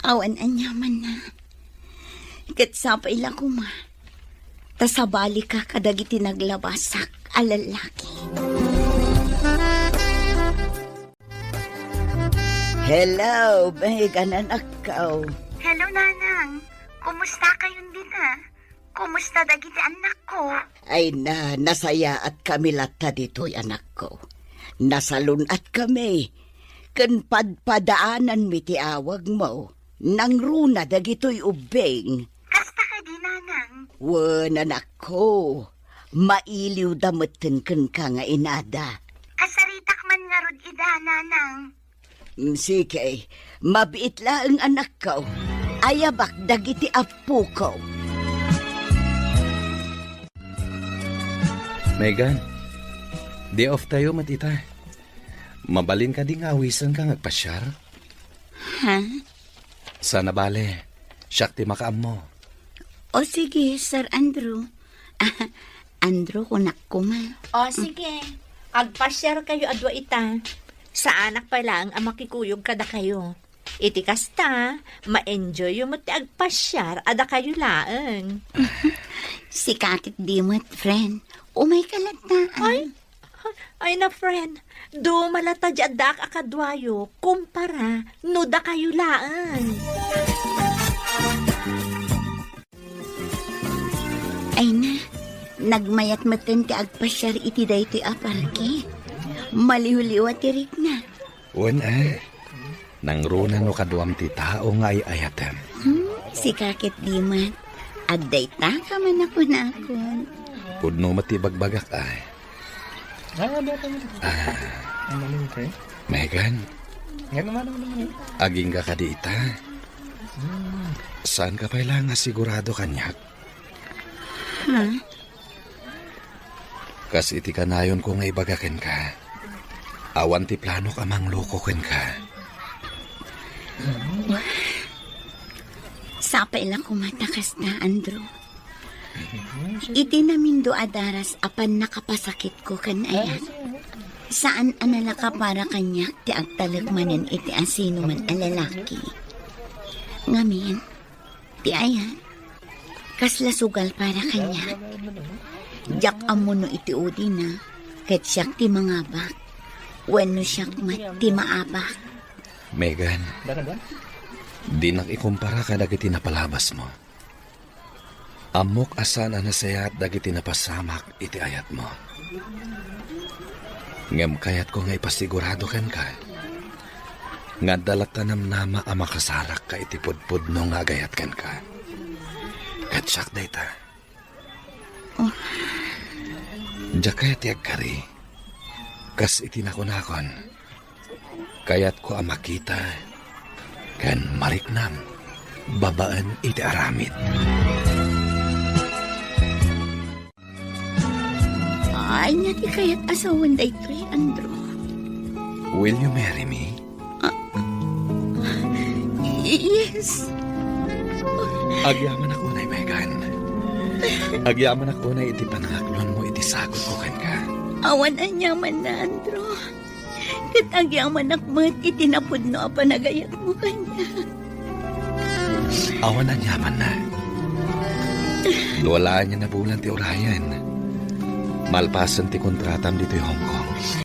Awan aniamanna. Ket sapay la koma ta sabalika kadagiti naglabasak a lallaki. Hello, Megan, anakko. Hello, Nanang. Kumusta kayon dita? Kumusta dagiti annakko? Ay na, nasayaatkami latta ditoy, anakko. Nasalun-atkami ken padpadaananmi ti awagmo. Nangruna dagitoy ubbing. Kasta kadi, Nanang? Wen, anakko. Mailiwda metten kenka nga inada. Kasaritak man ngarud ida, Nanang. Mm, sige. Mabiit laeng, anakko. Ayabak dagiti appoko. Megan, day off tayo met ita. Mabalin kadi nga awisenka nga agpasiar? Ha? Saan a bale, siak ti makaammo. O sige, Sir Andrew. Andrew, kunak koma. O sige, agpasiarkayo a dua ita. Saanak pay laeng a makikuyog kadakayo. Iti kasta, ma-enjoyyo met ti agpasiar a dakayo laeng. Sika ket di met, friend. Umayka latta, ah. Ay, Ay na, friend, duma latta di addaak a kaduayo kumpara no dakayo laeng. Ay na, nagmayat metten ti agpasiar iti daytoy a parke. Maliwliwa ti rikna. Wen, eh. Nangruna no kaduam ti tao nga ay-ayatem. Hmm, sika ket di met. Agdaytaka man a kunakon. Pudno met ti bagbagak, ay. Ah, dati mo. Ah. Ang maling, pre. Megan. Nga naman, naman, naman. Agingga kadi ita. Hmm. Saan ka pay laeng nga sigurado kaniak? Ha? Kas iti kanayonko nga ibaga kenka, awan ti planok a mangloko kenka. Sapay la koma ta kasta, Andrew. Iti namindo a daras a pannakapasakitko ken Ayat, saan a nalaka para kaniak ti agtalek manen iti asinoman a lalaki. Ngamin, ti Ayat, kasla sugal para kaniak. Diak ammo no iti udina, ket siak ti mangabak, wenno siak met ti maabak. Megan, dinak ikumpara kadagiti napalabasmo. Ammok a saan a nasayaat dagiti napasamak iti ayatmo. Ngem kayatko nga ipasigurado kenka nga adda latta namnama a makasarakka iti pudpudno nga agayat kenka. Ket siak dayta. Oh. Diak kayat ti agkari. Kas iti nakunakon, kayatko a makita ken mariknam babaen iti aramid. Ania ti kayat a sawen daytoy, Andrew? Will you marry me? Ah, yes. Agyamanak unay, Megan. Agyamanak unay iti panangaklonmo iti sagutko kenka. Awan aniamanna, Andrew. Ket agyamanak met iti napudno a panagayatmo kaniak. Awan aniamanna. Dua laeng a bulan ti urayen. Malpasen ti kontratam ditoy Hong Kong.